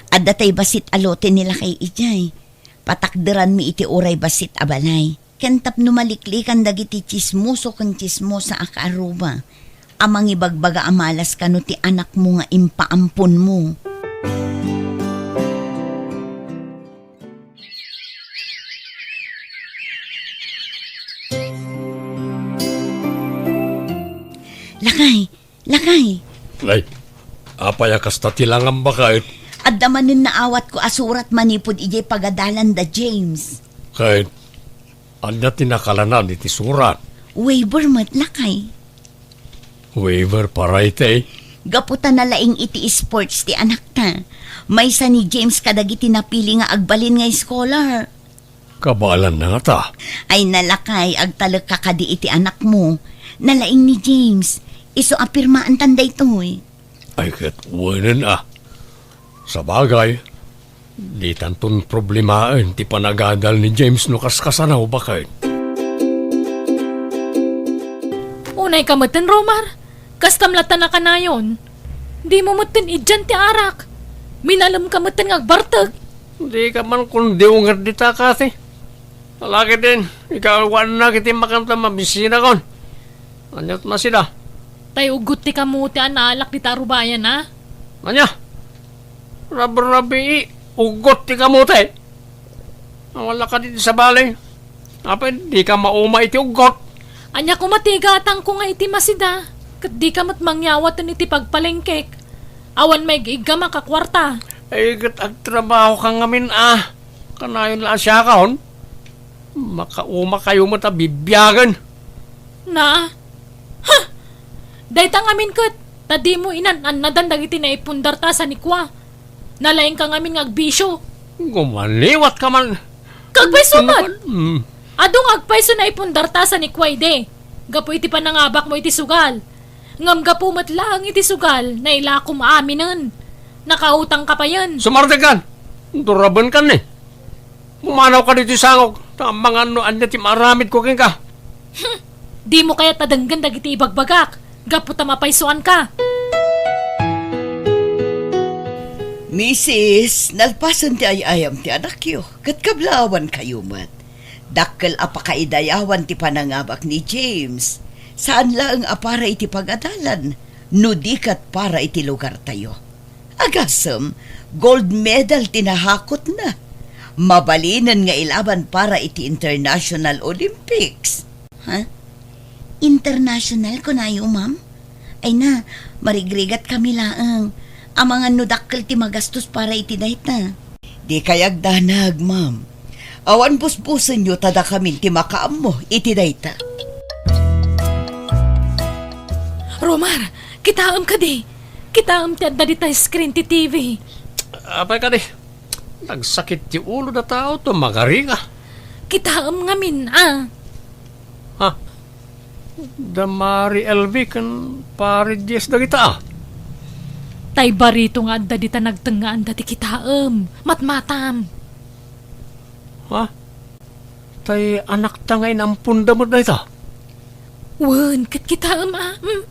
Adda tay bassit a lote ni lakay idiay. Patakderanmi iti uray bassit a balay. Ken tapno maliklikan dagiti tsismoso ken tsismosa a kaaruba, a mangibagbaga a malas kano ti anakmo nga impaamponmo. Lakay, lakay. Ay, apay a kasta ti langam, baket? Adda manen naawatko a surat manipud idiay pagadalan da James. Ket ania ti nakalanad iti surat? Waiver met, lakay. Waiver para iti? Gapu ta nalaing iti sports ti anakta. Maysa ni James kadagiti napili nga agbalin nga scholar. Kabaalanna ngata? Ay na, lakay, agtalekka kadi iti anakmo. Nalaing ni James. Isu a pirmaantan daytoy. Ay, ket wenen a. Sabagay, ditanton problemaen ti panagadal ni James no kaskasano, baket. Unayka metten, Romar. Kastam latta nakanayon. Dimo metten idian ti arak. Minalemka metten nga agbartek. Dika man kundiw nga dita, Kathy. Ala ketdin, ikaw awan na ketdin makanta mabisinakon. Ania ti masida? Tay uggot ti kamote a naalak dita a rubayan, a? Ania? Rabi-rabii, uggot ti kamote? Awan la kadi ti sabali. Apay, dika mauma iti uggot? Ania koma ti igatangko nga iti masida, ket dika met mangyawaten iti pagpalengkek? Awan maig-iggam a kakuarta. Ay, ket agtrabahoka ngamin, a. Kanayon la a siakon. Makaumakayo met a bibiagen. Na? Ha! Dayta ngamin ket, ta dimo inan-annadan dagiti naipundarta sa ni Kua. Nalaingka ngamin nga agbisio. Gumaliwatka man. Kagpayso met! Hmm. Adu nga agpayso naipundarta sa ni Kua idi, gapu iti panangabakmo iti sugal. Ngem gapu met laeng iti sugal, nailakom aminen. Nakautangka payen. Sumardengkan! Durabenkan ni. Pumanawka ditoy sangok, ta amangan no ania ti maaramidko kenka. Hmm. Dimo kayat a denggen dagiti ibagbagak, gapu ta mapaysoanka. Misis, nalpasen ti ay-ayam ti anakyo, ket kablaawankayo met. Dakkel a pakaidayawan ti panangabak ni James. Saan laeng a para iti pagadalan, no di ket para iti lugartayo. Agasem, gold medal ti nahakotna. Mabalinen nga ilaban para iti International Olympics. Ha? International, kunayo, ma'am? Ay na, marigrigat kami laeng. Amangan no dakkel ti magastos para iti dayta. Dikay agdanag, ma'am. Awan busbusenyo ta dakamin ti makaammo iti dayta. Romar, kitaem kadi. Kitaem ti adda dita screen ti T V. Apay kadi? Nagsakit ti ulo da tao to magaringa. Kitaem ngamin, a. Ha? Da Mari Elvi ken Pari Jess dagita, a. Tay barito nga adda dita nagtengngaanda ti kitaem. Matmatam. Ha? Tay anakta nga inamponda met dayta? Wen, ket kitaem, a. Hmm.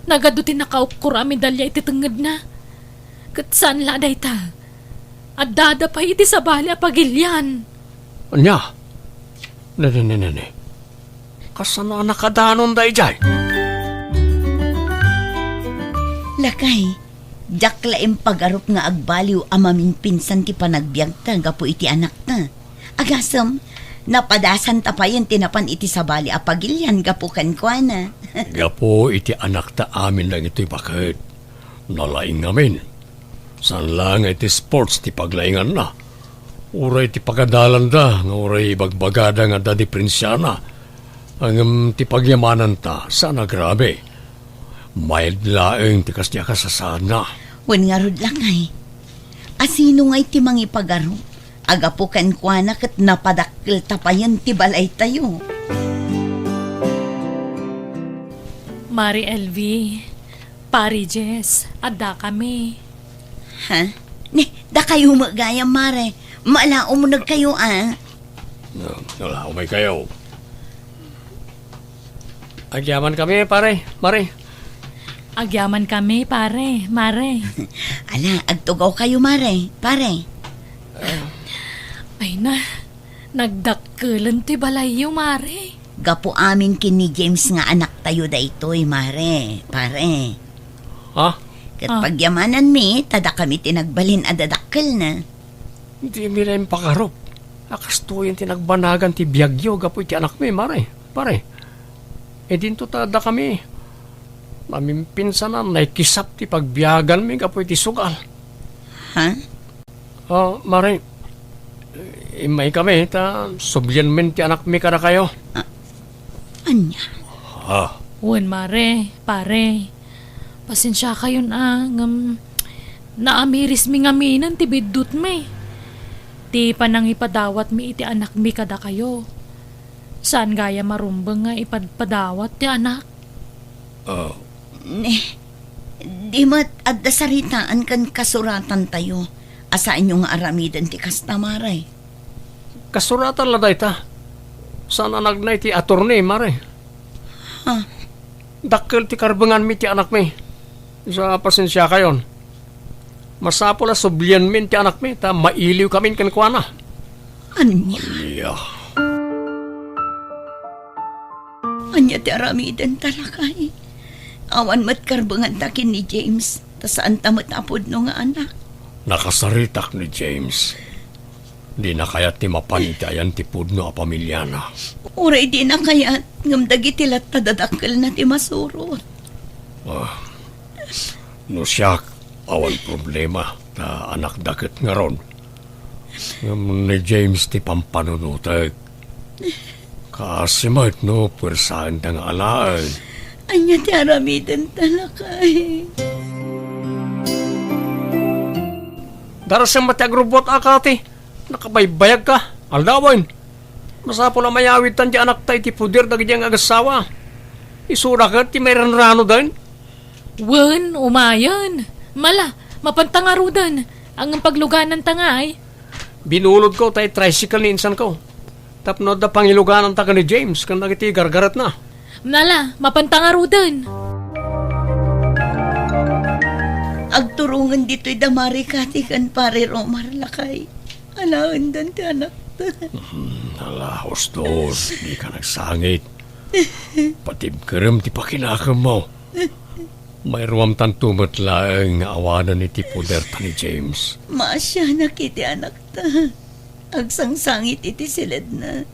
Nagadu ti nakaukkor a medalya iti tengngedna. Ket saan la dayta. Addada pay iti sabali a pagilian. Ania? Ne, ne, ne, ne, ne. Kasano a nakadanonda idiay? Lakay, diak la impagarup nga agbaliw a mamimpinsan ti panagbiagta gapu iti anakta. Agasem, napadasanta payen ti napan iti sabali a pagilian gapu kenkuana. Gapu iti anakta amin dagitoy baket. Nalaing ngamin. Saan la nga iti sports ti paglainganna. Uray ti pagadalanda nga uray ibagbagada nga adda diprensiana. Ngem ti pagyamananta, saan a grabe. Mayat laeng ti kasdi a kasasaadna. Wen ngarud, lakay. A sino ngay ti mangipagarup? Agapu kenkuana ket napadakkelta payen ti balaytayo. Mari Elvi, Pari Jess, addakami. Ha? Ni, dakayo met gayam, Mare. Maala, umunegkayo, a. No, wala, umaykayo. Agyamankami, pare, Mare. Agyamankami, pare, Mare. Ala, agtugawkayo, Mare, pare. Ay na, nagdakkelen ti balayyo, Mare. Gapu amin ken ni James nga anaktayo daytoy, Mare, pare. Ha? Ket Ah. pagyamananmi, ta dakami ti nagbalin a dadakkelna. Dimi la impakarup a kastoyen ti nagbanagan ti biagyo gapu iti anakmi, Mare, pare. Idinto ta dakami, mamimpinsanan, naikisap ti pagbiaganmi gapu iti sugal. Ha? Oh, Mare, immaykami ta sublianmin ti anakmi kadakayo. Ah, ania? Ah. Wen, Mare, pare. Pasensiakayon a, ngem naamirismi ngaminen ti biddutmi. Ti panangipadawatmi iti anakmi kadakayo. Saan gayam a rumbeng nga ipadpadawat ti anak. Ah. Ne, di met adda saritaan ken kasuratantayo a saanyo nga aramiden ti kasta, Mare. Kasuratan la dayta. Saan a nagna iti attorney, Mare. Ha? Dakkel ti karbenganmi ti anakmi. Sa pasensiakayon. Masapul a sublianmin ti anakmi ta mailiwkamin kenkuana. Ania? Ania? ti aramidenta, lakay. Awan met karbenganta ken ni James, ta saanta met a pudno nga anak. Nakasaritak ni James. Dina kayat ti mapan iti ayan ti pudno a pamiliana. Uray dina kayat, ngem dagiti latta dadakkelna ti masurot. Ah, no siak, awan problema, ta anakda ket ngarud. Ngem ni James ti pampanunotek. Kaasi met no puersaenda nga alaen. Ania ti aramidenta, lakay? Darasem met ti agrubbuat a, Kati. Nakabaybayagka. Aldawen. Masapul a mayawidtan ti anakta iti poder dagiti nga agassawa. Isuna ket ti mairanranoden. Wen, umayen. Mala, mapanta ngaruden. Ngem paglugananta ngay. Binulodko tay tricycle ni insanko. Tapno adda pangilugananta ken ni James ken dagiti gargaretna. Mala, mapanta ngaruden. Agturongen ditoy da Mari Kati ken Pare Romar, lakay. Alaenden ti anakta. Hmm, ala, ustos, dika nagsangit. Patibkerem ti pakinakemmo. Mairuamtanto met laeng nga awanen iti poderta ni James. Maasianak iti anakta. Agsangsangit iti siledna.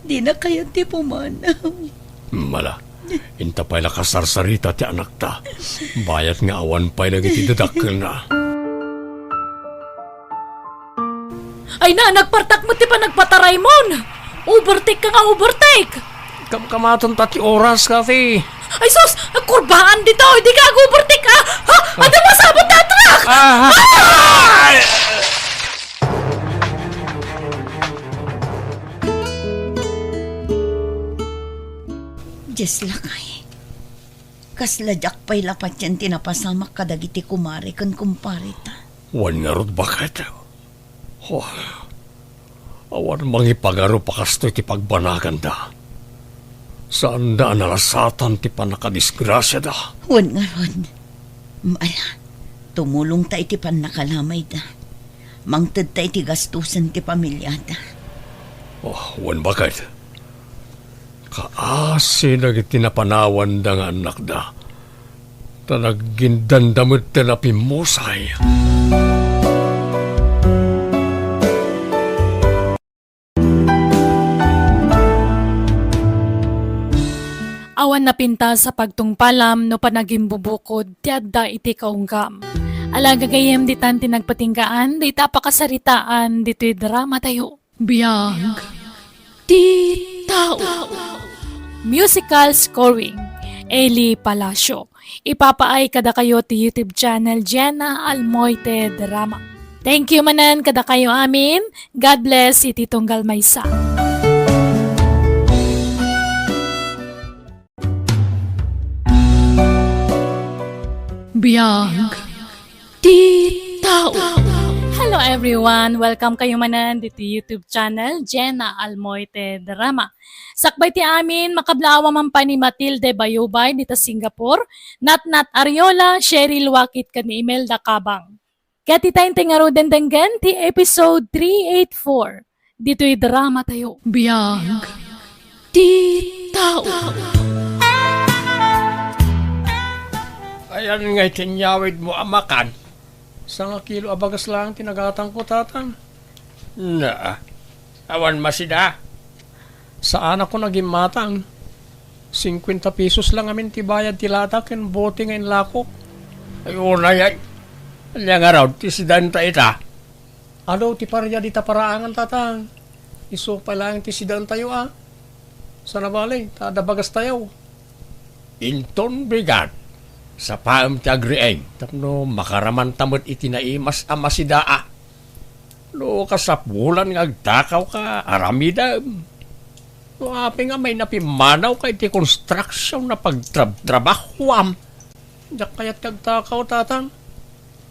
Dina kayat ti pumanaw. Mala, inta pay la kasarsarita ti anakta. Bayat nga awan pay dagiti dadakkelna. Ay na, nagpartak met ti panagpataraymon. Overtake ka nga overtake. Kamkamaton ta ti oras, Kati. Ay sus, agkurbaan ditoy, di ka ag-overtake, ah. Ha? Adi mo sabot na truck! Ah! Ah! Ay! Dios, lakay. Kasla diak pay la patien ti napasamak kadagiti kumare ken kumpareta. Wen ngarud, baket. Oh, awan mangipagarup a kastoy ti pagbanaganda. Saanda a nalasatan ti pannakadisgrasiada. Wen ngarud, mala, tumulongta iti pannakalamayda. Mangtedta iti gastusen ti pamiliada. Oh, wen baket. Kaasi dagiti napanawanda nga annakda. Ta naggindanda met ti napimmusay. Awan napintas a pagtungpalam no panagimbubukod ti adda iti kaunggam. Ala gagayyem ditan ti nagpatinggaan dayta a pakasaritaan ditoy dramatayo. Biag ti tao. Musical scoring, Eli Palacio. Ipapaay kadakayo ti YouTube channel Jenna Almoite Drama. Thank you manen kadakayo amin. God bless iti tunggal maysa. Biag ti tao. Hello everyone! Welcome kayo manen diti YouTube channel, Jenna Almoite Drama. Sakbay ti amin, makablawa man pay ni Matilde Bayubay dita Singapore, Natnat Ariola, Cheryl Wakit ken ni Imelda Kabang. Ket ita ti ngaruden denggen ti episode three eighty-four ditoy dramatayo. Biag ti tao. Ayan nga iti inyawidmo a makan. Sangakilo a bagas laeng ti nagatangko, Tatang. Na, awan masida. Saanakon a gimmatang. Singkuenta pesos la ngamin ti bayad ti lata ken bote nga inlakok. Ay, unay, ay. Ania ngarud ti sidaenta ita? Adu ti paria dita paraangan, Tatang. Isu pay laeng ti sidaentayo, a. Sana bale, ta adda bagastayo. Inton bigat, sapaem ti agriing tapno makaramanta met iti naimas a masidaa. No kasapulan nga agtakawka, aramidem. No apay nga mainapimmanaw ka iti construction a pagtrabtrabahoam, diak kayat nga agtakaw, Tatang.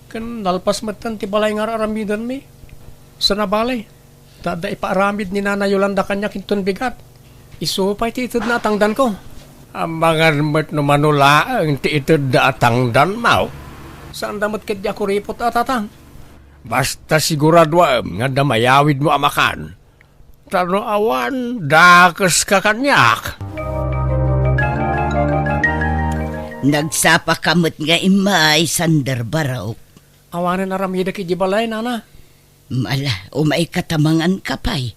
Ken nalpas metten ti balay nga ar-aramidenmi. Sana bale, ta adda ipaaramid ni Nana Yolanda kaniak inton bigat. Isu pay ti itedna a tangdanko. Amangan met no mano laeng ti itedda a tangdanmo. Saanda met ketdi a kuripot a, Tatang. Basta siguraduaem nga adda mayawidmo a makan. Ta no awan, dakeska kaniak. Nagsapaka met nga immay, Sander Barok. Awanen aramidek iti balay, nana. Ala, umayka ta manganka pay.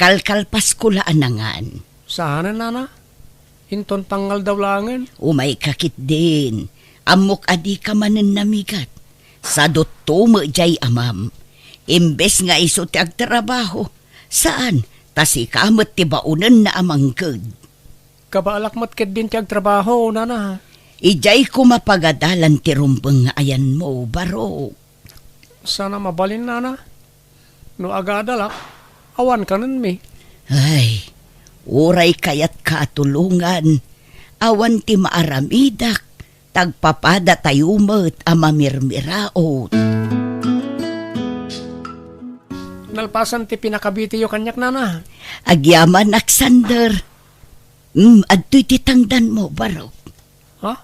Kalkalpasko la a nangan. Saanen, nana? Inton tangngal daw laengen. Umayka ketdin. Ammok a dika manen namigat. Sadutto met jay amam. Imbes nga isu ti agtrabaho, saan, ta sika met ti baonenna a mangked. Kabaalak met ketdin ti agtrabaho, nana. Idiay koma pagadalan ti rumbeng nga ayanmo, Barok. Saan a mabalin, nana. No agadalak, awan kanenmi. Ay, uray kayatka a tulongan, awan ti maaramidak, ta agpapadatayo met a mamirmiraot. Nalpasan ti pinakabitiyo kaniak, nana. Agyamanak, Sander. Mm, adtoy ti tangdanmo, Barok. Ha?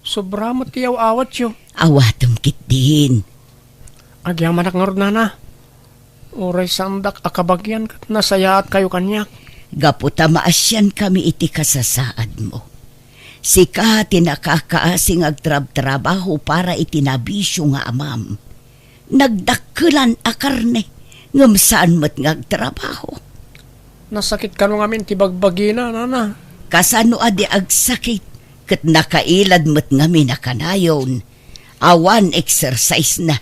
Sobra met ti aw-awatyo. Awatem ketdin. Agyamanak ngarud, nana. Uray saandak a kabagian ket nasayaatkayo kaniak. Gapu ta maasiankami iti kasasaadmo. Sika ti nakakaasi nga agtrabtrabaho para iti nabisio nga amam. Nagdakkelan a karne, ngem saan met nga agtrabaho. Nasakit kano ngamin ti bagbagina, nana. Kasano a di agsakit, ket nakailad met ngamin a kanayon. Awan exercise na.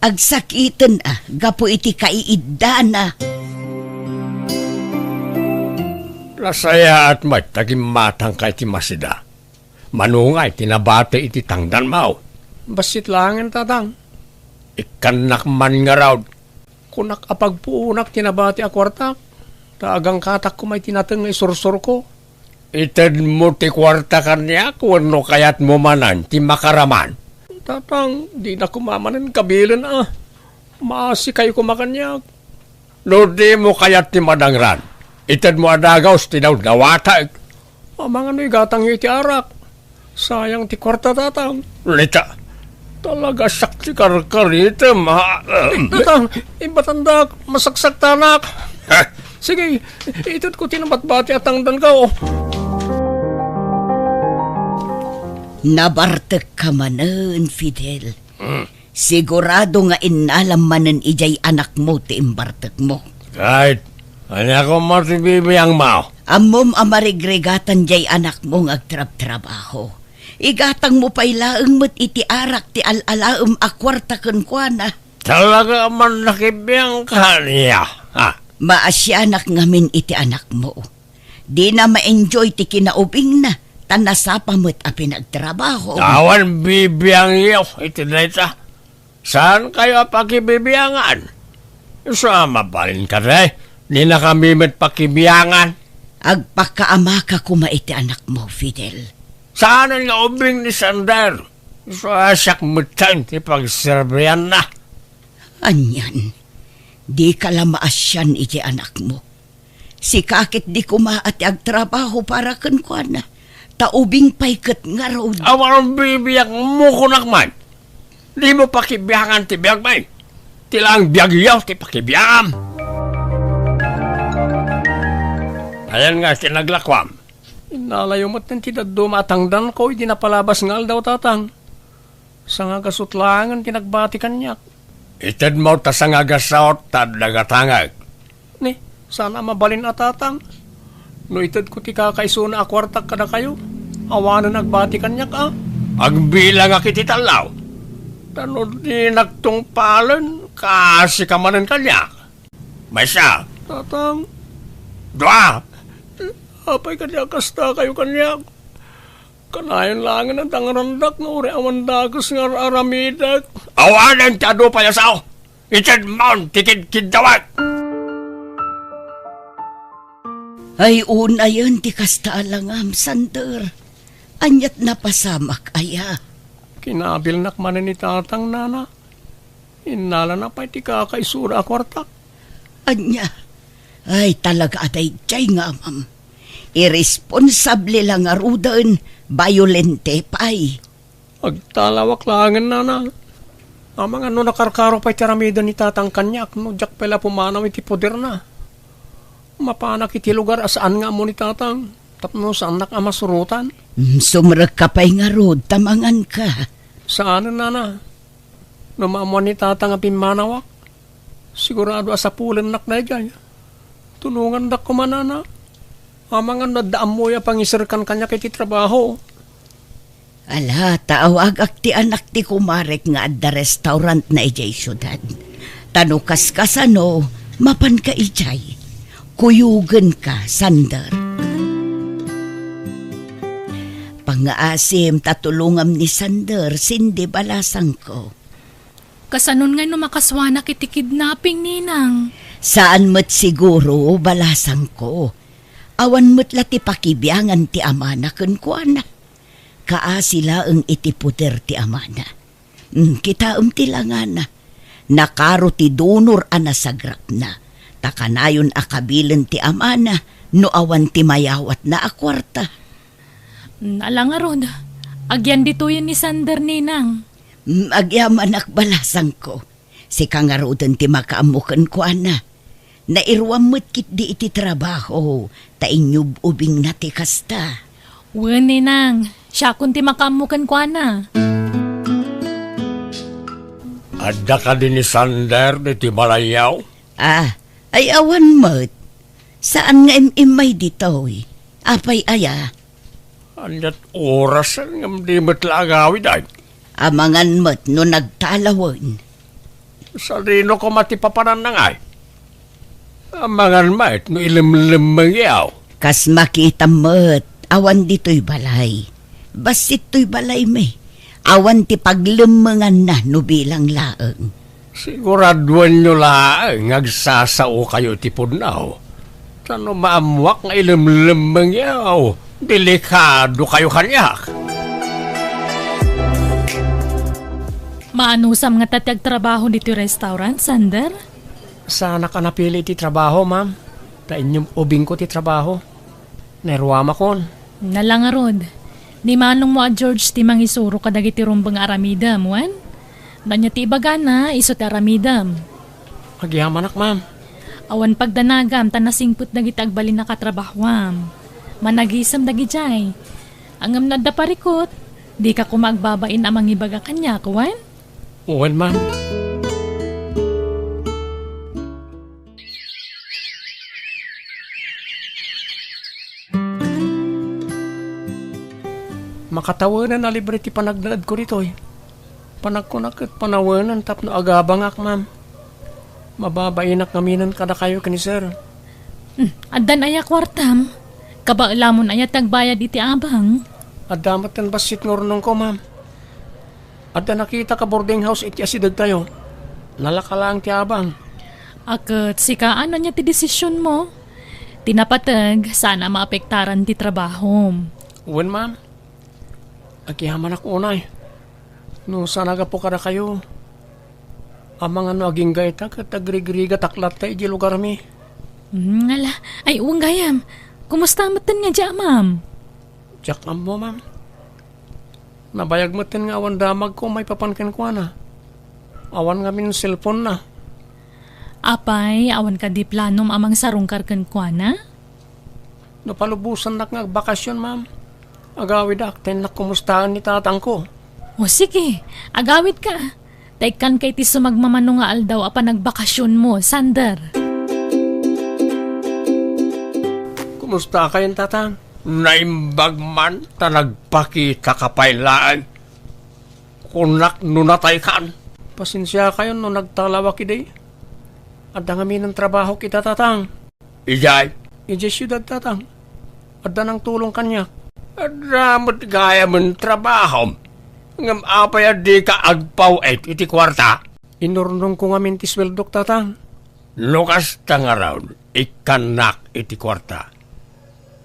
Agsakiten a gapu iti kaiiddana. Nasayaat met ta gimmatangka iti masida. Mano ngay ti nabati iti tangdanmo? Bassit laengen, tatang. Ikkannak man ngarud. Kunak a pagpuonak ti nabati a kuartak, ta agangkatak koma iti nateng nga isursurko. Itedmo ti kuarta kaniak wenno kayatmo manen ti makaraman? Tatang, dina koma manen kabilen a. Maasikayo koma kaniak. No dimo kayat ti madangran, itedmo a dagus ti dawdawatek. Amangan no igatangyo iti arak. Sayang ti kuarta, tatang. Lita, talaga siak ti karkaritem, ha? Tatang, ibatandak, masaksaktanak. Ha? Sige, itedko ti nabatbati a tangdanko. Nabartekka manen, Fidel. Hmm. Sigurado nga innalam manen idiay anakmo ti imbartekmo. Ket, ania koma ti bibiangmo? Ammom a marigrigatan diay anakmo nga agtrabtrabaho. Igatangmo pay laeng met iti arak ti al-alaem a kuarta kenkuana. Talaga a man nakibiangka, ania? Ha? Maasianak ngamin iti anakmo. Dina ma-enjoy ti kinaubingna, ta nasapa met a pinagtrabaho. Awan bibiangyo iti dayta. Saankayo a pakibibiangan? Isu a mabalin kadi, dinakami met pakibiangan. Agpakaamaka koma iti anakmo, Fidel. Saanen nga ubing ni Sander. Isu a siak metten ti pagserbianna. Anian, dika la maasian iti anakmo. Sika ket di koma a ti agtrabaho para kenkuana, ta ubing pay ket ngarud. Awan bibiangmo, kunak man. Dimo pakibiangan ti biagmi. Ti laeng biagyo ti pakibiangam. Ayan nga ti naglakuam. Innalayo met ti dadduma a tangdanko idi napalabas nga aldaw, tatang. Sangagasut laengen ti nagbati kaniak. Itedmo ta sangagasut ta adda gatangek. Ni, saan a mabalin a tatang. No itedko ti kakaisuna a kuartak kadakayo, awanen agbati kaniak a. Agbilangak iti tallo. Ta no dinak tungpalen, kaasika manen kaniak. Maysa. Tatang. Dua. Apay kadi a kastakayo kaniak? Kanayon laengen a dangrandak no uray awan dakes nga ar-aramidek. Awanen ti adu pay a sao. Itedmon ti kidkiddawek. Ay, unayen ti kasta a langam, Sander. Aniat napasamak aya? Kinabilnak manen ni tatang, nana. Innalana pay ti kakaisuna a kuartak. Ania? Ay, talaga a daydiay nga amam. Iresponsable la ngaruden, bayolente pay. Agtalawak laengen, nana. Amangan no nakarkaro pay ti aramiden ni tatang kaniak no diak pay la pumanaw iti poderna. Mapanak iti lugar a saan nga ammo ni tatang. Tapno saannak a masurotan. Mm, sumrekka pay ngarud ta manganka. Saanen, nana. No maammuan ni tata nga pimmanawak, sigurado a sapulennak daydiay. Tulongandak koma, nana. Amangan no adda ammoyo a pangiserkan kaniak iti trabaho. Ala, ta awagak ti anak ti kumarek nga adda restaurantna idiay siudad. Ta no kaskasano, mapanka idiay. Kuyogenka, Sander. Pangngaasim ta tulongam ni Sander, Cindy, balasangko. Kasanon ngay no makasuanak iti kidnapping, Ninang? Saan met siguro, balasangko. Awan met la ti pakibiangan ti amana kenkuana. Kaasi laeng iti poder ti amana. Mm, kitaem ti langana. Nakaro ti donor a nasagrapna. Ta kanayon a kabilen ti amana no awan ti mayawatna a kuarta. Mm, ala ngarud, agyan ditoyen ni Sander, Ninang. Mm, agyamanak, balasangko. Sika ngaruden ti makaammo kenkuana. Nairuam met ketdi iti trabaho, ta inyub-ubingna ti kasta. Wen, Ninang, siakon ti makaammo kenkuana. Adda kadi ni Sander ditoy balayyo? Ah, ay awan met. Saan nga im-immay ditoy? Apay aya? Ania't orasen ngem di met la agawid, ay? Amangan met no nagtalawen. Sadino koma ti papananna ngay? Amangan met no ilemlemmengyo. Kas makitam met, awan ditoy balay. Bassit toy balaymi. Awan ti paglemmenganna no bilang laeng. Siguraduenyo laeng nga agsasaokayo iti pudno. Ta no maammuak nga ilemlemmengyo, delikadokayo kaniak. Maanusam ngata ti agtrabaho ditoy restaurant, Sander? Saanak a napili ti trabaho, ma'am. Ta inyub-ubingko ti trabaho. Nairuamakon. Ala ngarud, ni manongmo a George ti mangisuro kadagiti rumbeng nga aramidem, wen? No ania ti ibagana, isu ti aramidem. Agyamanak, ma'am. Awan pagdanagam ta nasingpet dagiti agbalin a katrabahoam. Managisem dagidiay. Ngem no adda parikut, dika koma agbabain a mangibaga kaniak, wen? Wen, ma'am. Makatawenen a libre ti panagnaedko ditoy. Panagkunak ket panawenen tapno agabangak, ma'am. Mababainak ngaminen kadakayo ken ni sir. Hmm, addan aya kuartam? Kabaelamon aya ti agbayad iti abang? Adda met ti bassit nga urnongko, ma'am. Adda nakitak a boarding house iti asidegtayo. Nalaka laeng ti abang. A ket sika, ania ti desisionmo? Ti napateg, saan a maapektaran ti trabahom. Wen, ma'am. Agyamanak unay. No saan a gapu kadakayo, amangan no agingga ita ket agrigrigatak latta idiay lugarmi. Hmm, ala. Ay, wen gayam. Kumusta metten nga diay amam? Diak ammo, ma'am. Nabayag metten nga awan damagko maipapan kenkuana. Awan ngamin cellphone-na. Apay, awan kadi planom a mangsarungkar kenkuana? No palubosannak nga agbakasyon, ma'am, agawidak ta innak kumustaen ni tatangko. O sige, agawidka. Ta ikkanka iti sumagmamano nga aldaw a panagbakasyonmo, Sander. Kumustakayon, tatang? Naimbag man ta nagpakitaka pay laeng. Kunak no nataykan. Pasensiakayon no nagtalawak idi. Adda ngamin a trabahok ita, tatang. Idiay? Idiay siudad, tatang. Adda nangtulong kaniak. Adda met gayamen trabahom. Ngem apay a dika agpaw-it iti kuarta? Inurnongko ngamin ti sueldok, tatang. No kasta ngarud, ikkannak iti kuarta.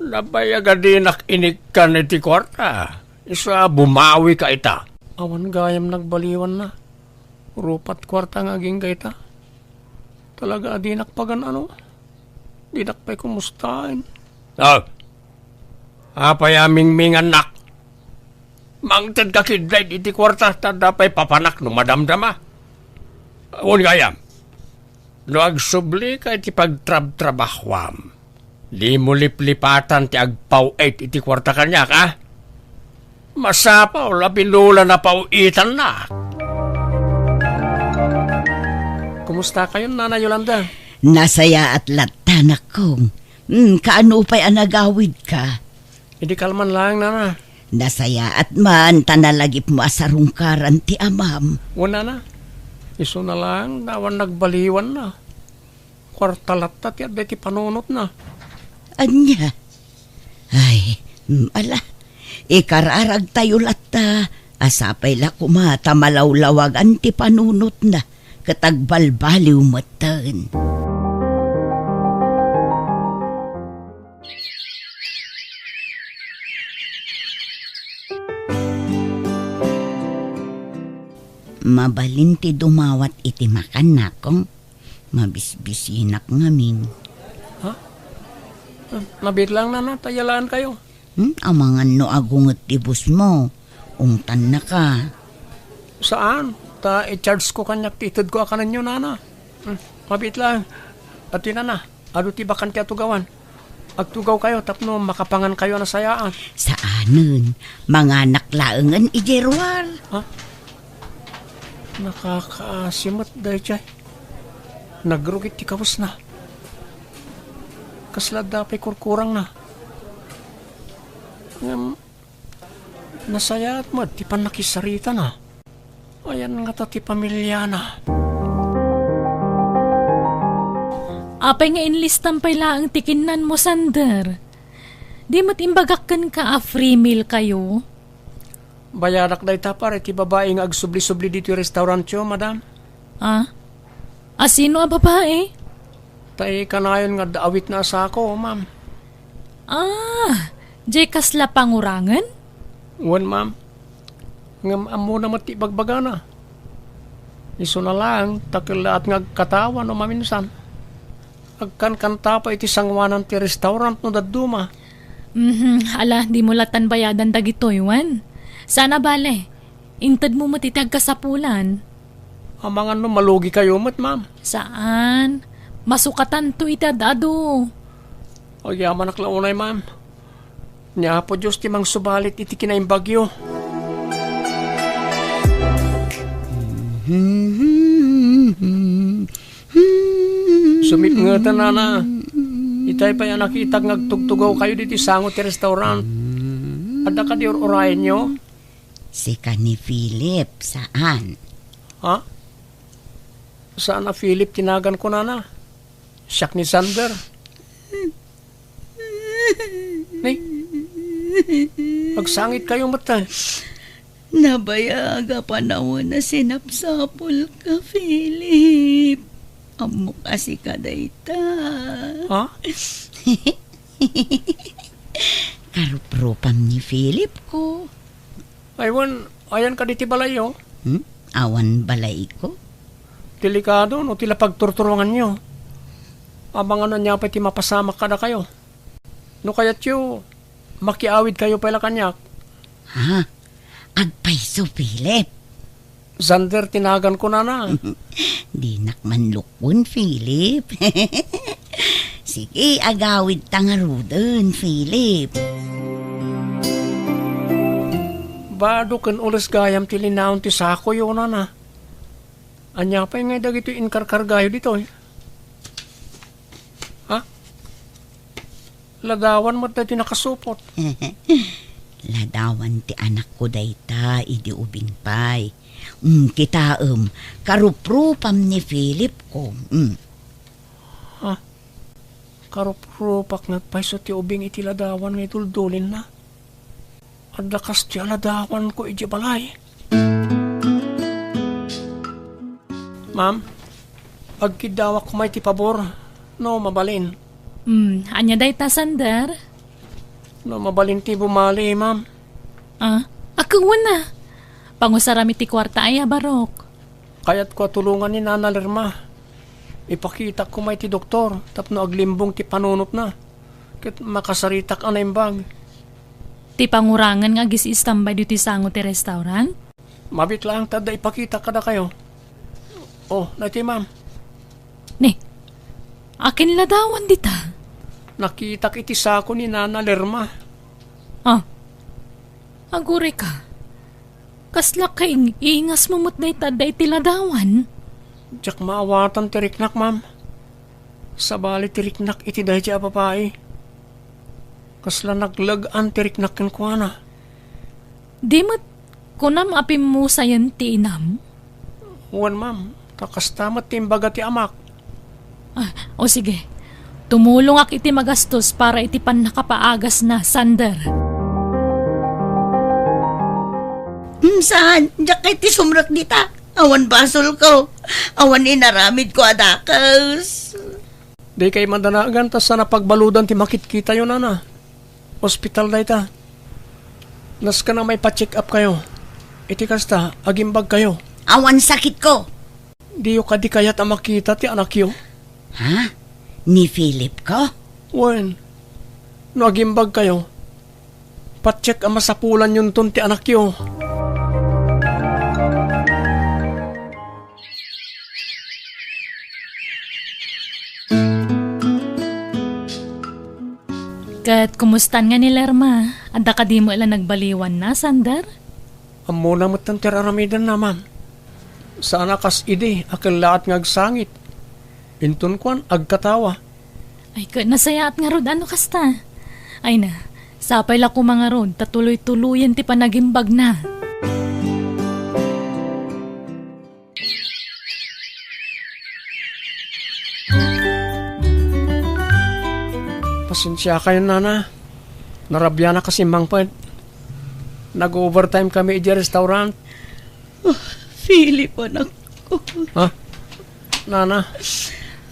Nabayag a dinak inikkan iti kuarta. Isu a bumawika ita. Awan gayam nagbaliwanna. Rupat kuarta nga agingga ita. Talaga a dinak pagan-ano. Dinak pay kumustaen. Ah, apay a mingmingannak? Mangtedka ketdi iti kuarta ta adda pay papanak no madamdama. Wen gayam, no agsublika iti pagtrabtrabahuam, Dimo liplipatan ti agpaw-it iti kuarta kaniak, a? Masapul a binula na paw-itannak. Kumusta kayon, Nana Yolanda? Nasayaat latta, nakong. Hmm, kaano pay a nagawidka? Idi kalman laeng, Nana. Nasayaat man ta nalagipmo a sarungkaran ti amam. Wen, Nana. Isuna laeng, awan nagbaliwanna. Kuarta latta ti adda iti panunotna. Ania? Ay, mm, ala. Ikararagtayo latta. A sapay la koma ta malawlawagan ti panunotna ket agbalbaliw metten. Mabalin ti dumawat iti makan, nakong. Mabisbisinak ngamin. Ha? Ah, mabiit laeng, Nana, ta yalaan kayo. Hmm? Amangan no agunget ti busmo. Ungtannaka. Saan? Ta i-charge ko kaniak ti ited ko a kanenyo, Nana. Hmm, mabiit laeng. Ati, Nana, adu ti bakante a tugawan. Agtugaw kayo tapno makapangan kayo a nasayaat. Saanen. Manganak laengen idiay ruar. Ha? Nakakaasi met daydiay. Nagrugit ti kawesna. Kasla adda pay kurkurangna. Ngem, nasayaat met ti pannakisaritana. Ayan ngata ti pamiliana. Apay nga inlistam pay laeng ti kinnanmo, Sander? Di met imbagak kenka a free meal kayo? Bayadak dayta para iti babai nga agsubli-subli ditoy restaurantyo, madam. Ah? A sino a babai? Ta ikanayon nga adda awitna a sako, ma'am. Ah, diay kasla pangurangen? Wen, ma'am. Ngem ammona met ti ibagbagana. Isuna laeng ta kellaat nga agkatawa no maminsan. Agkankanta pay iti sangoanan ti restaurant no dadduma. Mhm, ala, dimo latan bayadan dagitoy, wen? Saan a bale, intedmo met iti agkasapulan. Amangan no malugi kayo met, ma'am. Saan. Masukatanto iti ad-adu. Agyamanak la unay, ma'am. Ni Apo Dios ti mangsubalit iti kinaimbagyo. Sumipngeta, nana. Itay pay a nakitak nga agtugtugaw kayo ditoy sango ti restaurant. Adda kadi ur-urayenyo? Sika ni Philip, saan? Ha? Saan a Philip ti naganko, nana? Siak ni Sander. Ni? Agsangit kayo met, eh. Nabayag a panawen a sinapsapulka, Philip. Ammok a sika dayta. Ha? Karuprupam ni Philip ko. Ay, wen, ayan kadi ti balayyo? Hmm? Awan balayko? Delikado no ti la pagturturonganyo. Amangan no ania pay ti mapasamak kadakayo. No kayatyo, makiawid kayo pay la kaniak. Ha? Agpayso, Philip. Sander ti naganko, nana. Dinak manlukon, Philip. Sige, agawidta ngaruden, Philip. Bado ken ules gayam ti linaon ti sakoyo, nana. Ania pay ngay dagitoy inkarkargayo ditoy? Ha? Ladawan met daytoy nakasupot. Ladawan ti anakko dayta idi ubing pay. Mm, kitaem, karuprupam ni Philip ko. Mm. Ha? Karuprupak met payso ti ubing iti ladawan nga iduldulinna? Adda kas ti aladawanko idiay balay. Ma'am, agkiddawak koma iti pabor, no mabalin. Hmm, ania dayta, Sander? No mabalin ti bumali, ma'am. Ah, akewen na. Pangusaram iti kuarta aya, Barok. Kayatko a tulongan ni Nana Lerma. Ipakitak koma iti doktor tapno aglimbong ti panunotna. Ket makasaritak a naimbag. Ti pangurangan nga agis-istambay ditoy sango ti restaurant? Mabiit laeng ta adda ipakitak kadakayo. Oh, daytoy, ma'am. Ni, akin ladawan dita? Nakitak iti sako ni Nana Lerma. Ah, agurayka. Kasla kaing-ingasmo met dayta dayta ladawan? Diak maawatan ti riknak, ma'am. Sabali ti riknak iti daydiay a babai. Kasla naglag-an ti riknak kenkuana. Di met kunam a pimmusayen ti inam? Wen, ma'am. Ta kasta met ti imbaga ti amak. Ah, o sige. Tumulongak iti magastos para iti pannakapaagasna, Sander. Hmm, saan? Diak kay ti sumrek dita. Awan basolko. Awan inaramidko a dakes. Dikay madanagan ta saan a pagbaludan ti makitkitayo, nana. Ospital dayta. Nasken a maipa-check up kayo. Iti kasta, agimbag kayo. Awan sakitko. Diyo kadi kayat a makita ti anakyo? Ha? Ni Philip ko? Wen, no agimbag kayo, pa-check a masapulanyonton ti anakyo. Ket kumustan nga ni Lerma? Adda kadi met la nagbaliwanna, Sander? Ammona metten ti ar-aramidenna, ma'am. Saan a kas idi a kellaat nga agsangit. Inton kuan, agkatawa. Ay, ket nasayaat ngarud a no kasta. Ay na, sapay la koma ngarud ta tuloy-tuloyen ti panagimbagna. Pasensiakayon, nana. Narabianak a simmangpet. Nag-overtime kami idiay restaurant. Oh, Philip, anakko. Ha? Nana?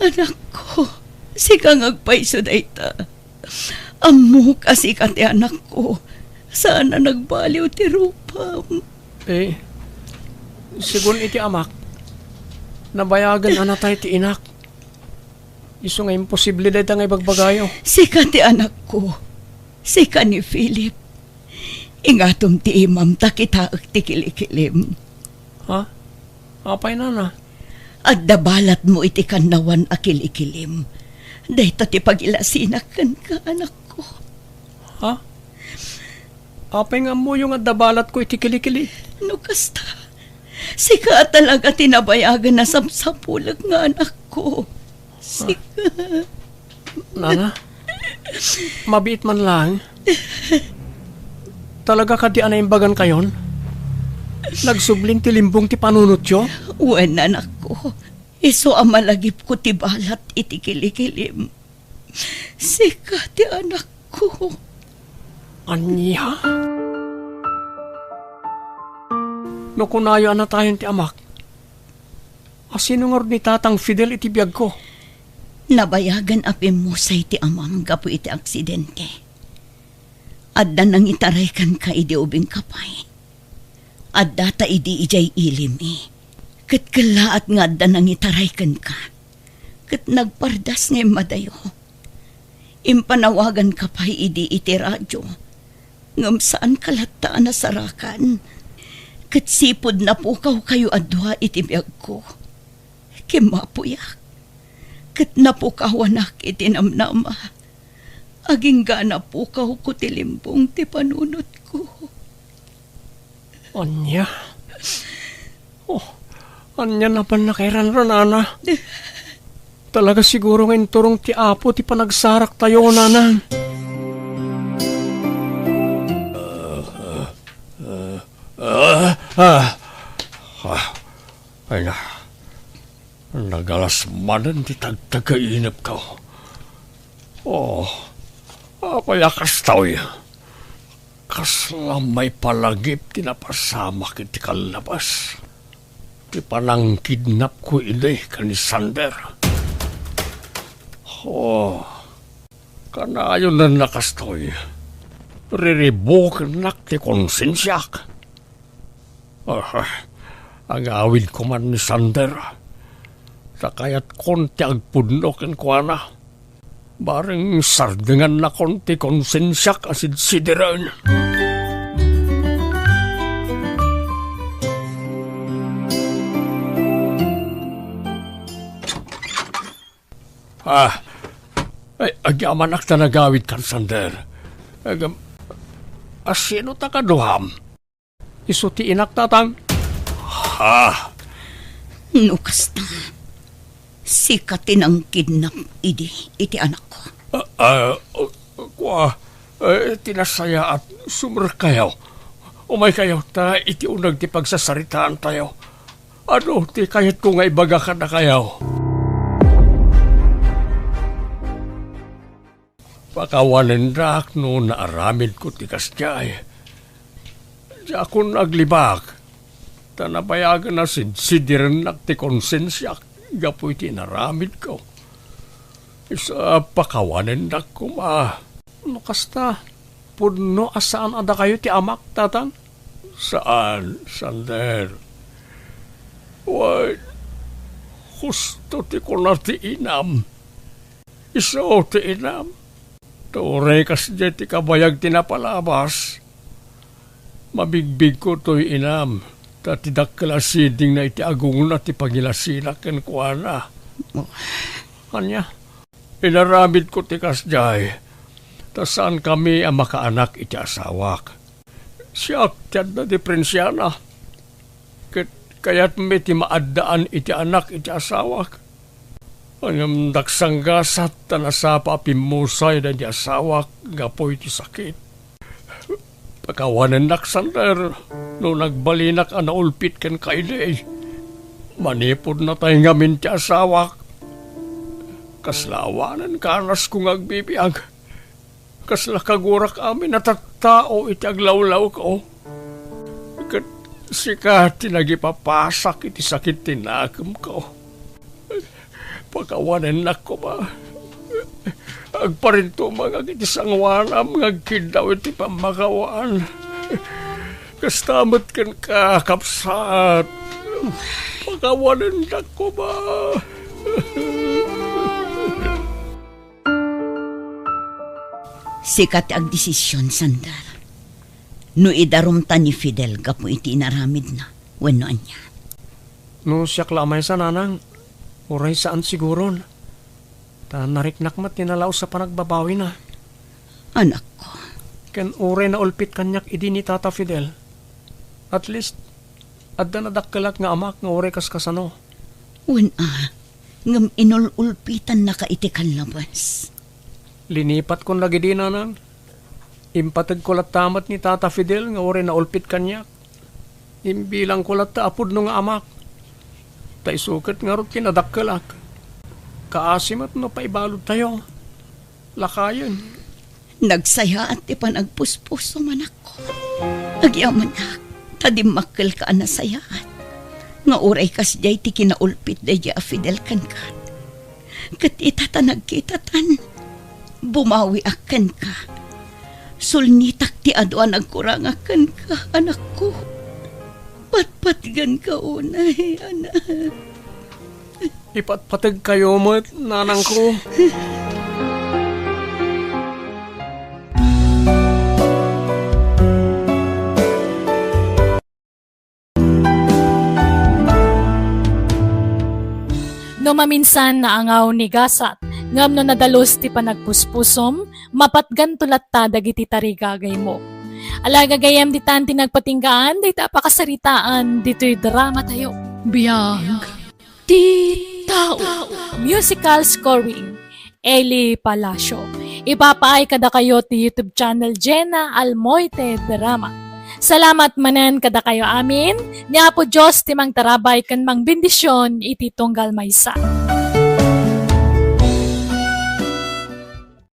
Anakko, sika nga agpayso dayta. Ammok a sika ti anakko. Saan a nagbaliw ti rupam. Eh, sigun iti amak, nabayagen a natay ti inak. Isu nga imposible dayta nga ibagbagayo. Sika ti anakko. Sika ni Philip. Ingatom ti imam ta kitaek ti kilikilim. Ha? Apay, nana? Adda balatmo iti kannawan a kilikilim. Dayta ti pagilasinak kenka, anakko. Ha? Apay nga ammoyo nga adda balatko iti kilikilim? No kasta, sika a talaga ti nabayagen a sapsapulek nga anakko. Sika. Nana, mabiit man laeng. Talaga kadi a naimbagankayon? Nagsublin ti limbong ti panunotyo? Wen, anakko. Isu a malagipko ti balat iti kilikilim. Sika ti anakko. Ania? No kunayo a natayen ti amak, a sino ngarud ni Tatang Fidel iti biagko? Nabayagan a pimmusay ti amam gapu iti aksidente. Adda nangitaray kenka idi ubingka pay. Addata idi idiay ilim, eh. Ket kellaat nga adda nangitaray kenka. Ket nagpardas nga immadayo. Impanawaganka pay idi iti radio. Ngem saanka latta a nasarakan. Ket sipud napukawkayo a dua iti biagko. Kimmapuyak. Ket napukawanak iti namnama. Agingga napukawko ti limbong ti panunotko. Ania? Oh, ania napan nakairanranana? Talaga siguro nga inturong ti Apo ti panagsaraktayo, nanang. Ah, ah, ah, ah. Ay na. Nagalas manen ti tagtagainepko. Oh, apay a kastoy? Kasla maipalagip ti napasamak iti kallabas. Ti panangkidnapko idi ken ni Sander. Oh, kanayon a kastoy. Riribukennak ti konsensiak. Ah, agawidko man ni Sander. Ta kayatkon ti agpudno kenkuana. Bareng sardengannakon ti konsensiak a sidsidiren. Ah, ay, Agyamanak ta nagawidkan, Sander. Agam, a, sino ta kaduam? Isu ti inak, Tatang. Ha? No kasta, sika ti nangkidnap idi iti anakko. Ah, ah, kua, eh, ti nasayaat, sumrekkayo. Umaykayo, ta iti uneg ti pagsasaritaantayo. Adu ti kayatko nga ibaga kadakayo? Pakawanendak no naaramidko ti kasdiay. Diakon aglibak, ta nabayagen a sidsidirennak ti konsensiak gapu iti inaramidko. Isu a pakawanendak koma. No kasta, pudno a saan a dakayo ti amak, Tatang? Saan, Sander. Wen, husto ti kuna ti inam. Isu ti inam. Ta uray kasdiay ti kabayag ti napalabas, mabigbigko toy inam, ta ti dakkel a sidingna iti agungna ti pangilasinak kenkuana. Oh. Ania? Inaramidko ti kasdiay, ta saankami a makaanak iti asawak. Siak ti adda diferensiana, ket kayatmi ti maaddaan iti anak iti asawak. Ngem daksanggasat ta nasapa a pimmusay daydi asawak gapu iti sakit. Pakawanennak, Sander, no nagbalinak a naulpit kenka idi. Manipud natay ngamin ti asawak, kasla awanen kanasko nga agbibiag. Kasla kagurak amin a tattao iti aglawlawko. Ket sika ti nagipapasak iti sakit ti nakemko. Pakawanennak koma. Agparintumangak iti sangoanam nga agkiddaw iti pammakawan. Kasta met kenka, kabsat. Pakawanennak koma. Sika ti agdesision, Sander. No idarumta ni Fidel gapu iti inaramidna, wenno ania? No siak la a maysa, nanang, uray saan siguron. Ta nariknak met ti nalaus a panagbabawina. Anakko. Ken uray naulpit kaniak idi ni Tata Fidel. At least, adda nadakkelak nga amak nga uray kaskasano. Wen a, ngem inul-ulpitannaka iti kallabas. Linipatkon dagidi, nanang. Impategko latta met ni Tata Fidel nga uray naulpit kaniak. Imbilangko latta a pudno nga amak. Ta isu ket ngarud ti nadakkelak. Kaasi met no paibaludtayo. Lakayen. Nagsayaat ti panagpuspusom, anakko. Agyamanak, ta dimmakkelka a nasayaat. Nga uray kasdiay ti kinaulpit daydi a Fidel kenka. Ket ita ta nagkitatan, bumawiak kenka. Sulnitak ti adu a nagkurangak kenka, anakko. Patpatgenka unay, anak. Ipatpategkayo met, nanangko. No maminsan naangaw ni gasat, ngem no nadalus ti panagpuspusom, mapatganto latta dagiti tarigagaymo. Ala, gagayyem, ditan ti nagpatinggaan dayta a pakasaritaan ditoy dramatayo. Biag ti tao. Musical scoring, Eli Palacio. Ipapaay kadakayo ti YouTube channel Jenna Almoite Drama. Salamat manen kadakayo amin. Ni Apo Dios ti mangtarabay ken mangbendisyon iti tunggal maysa.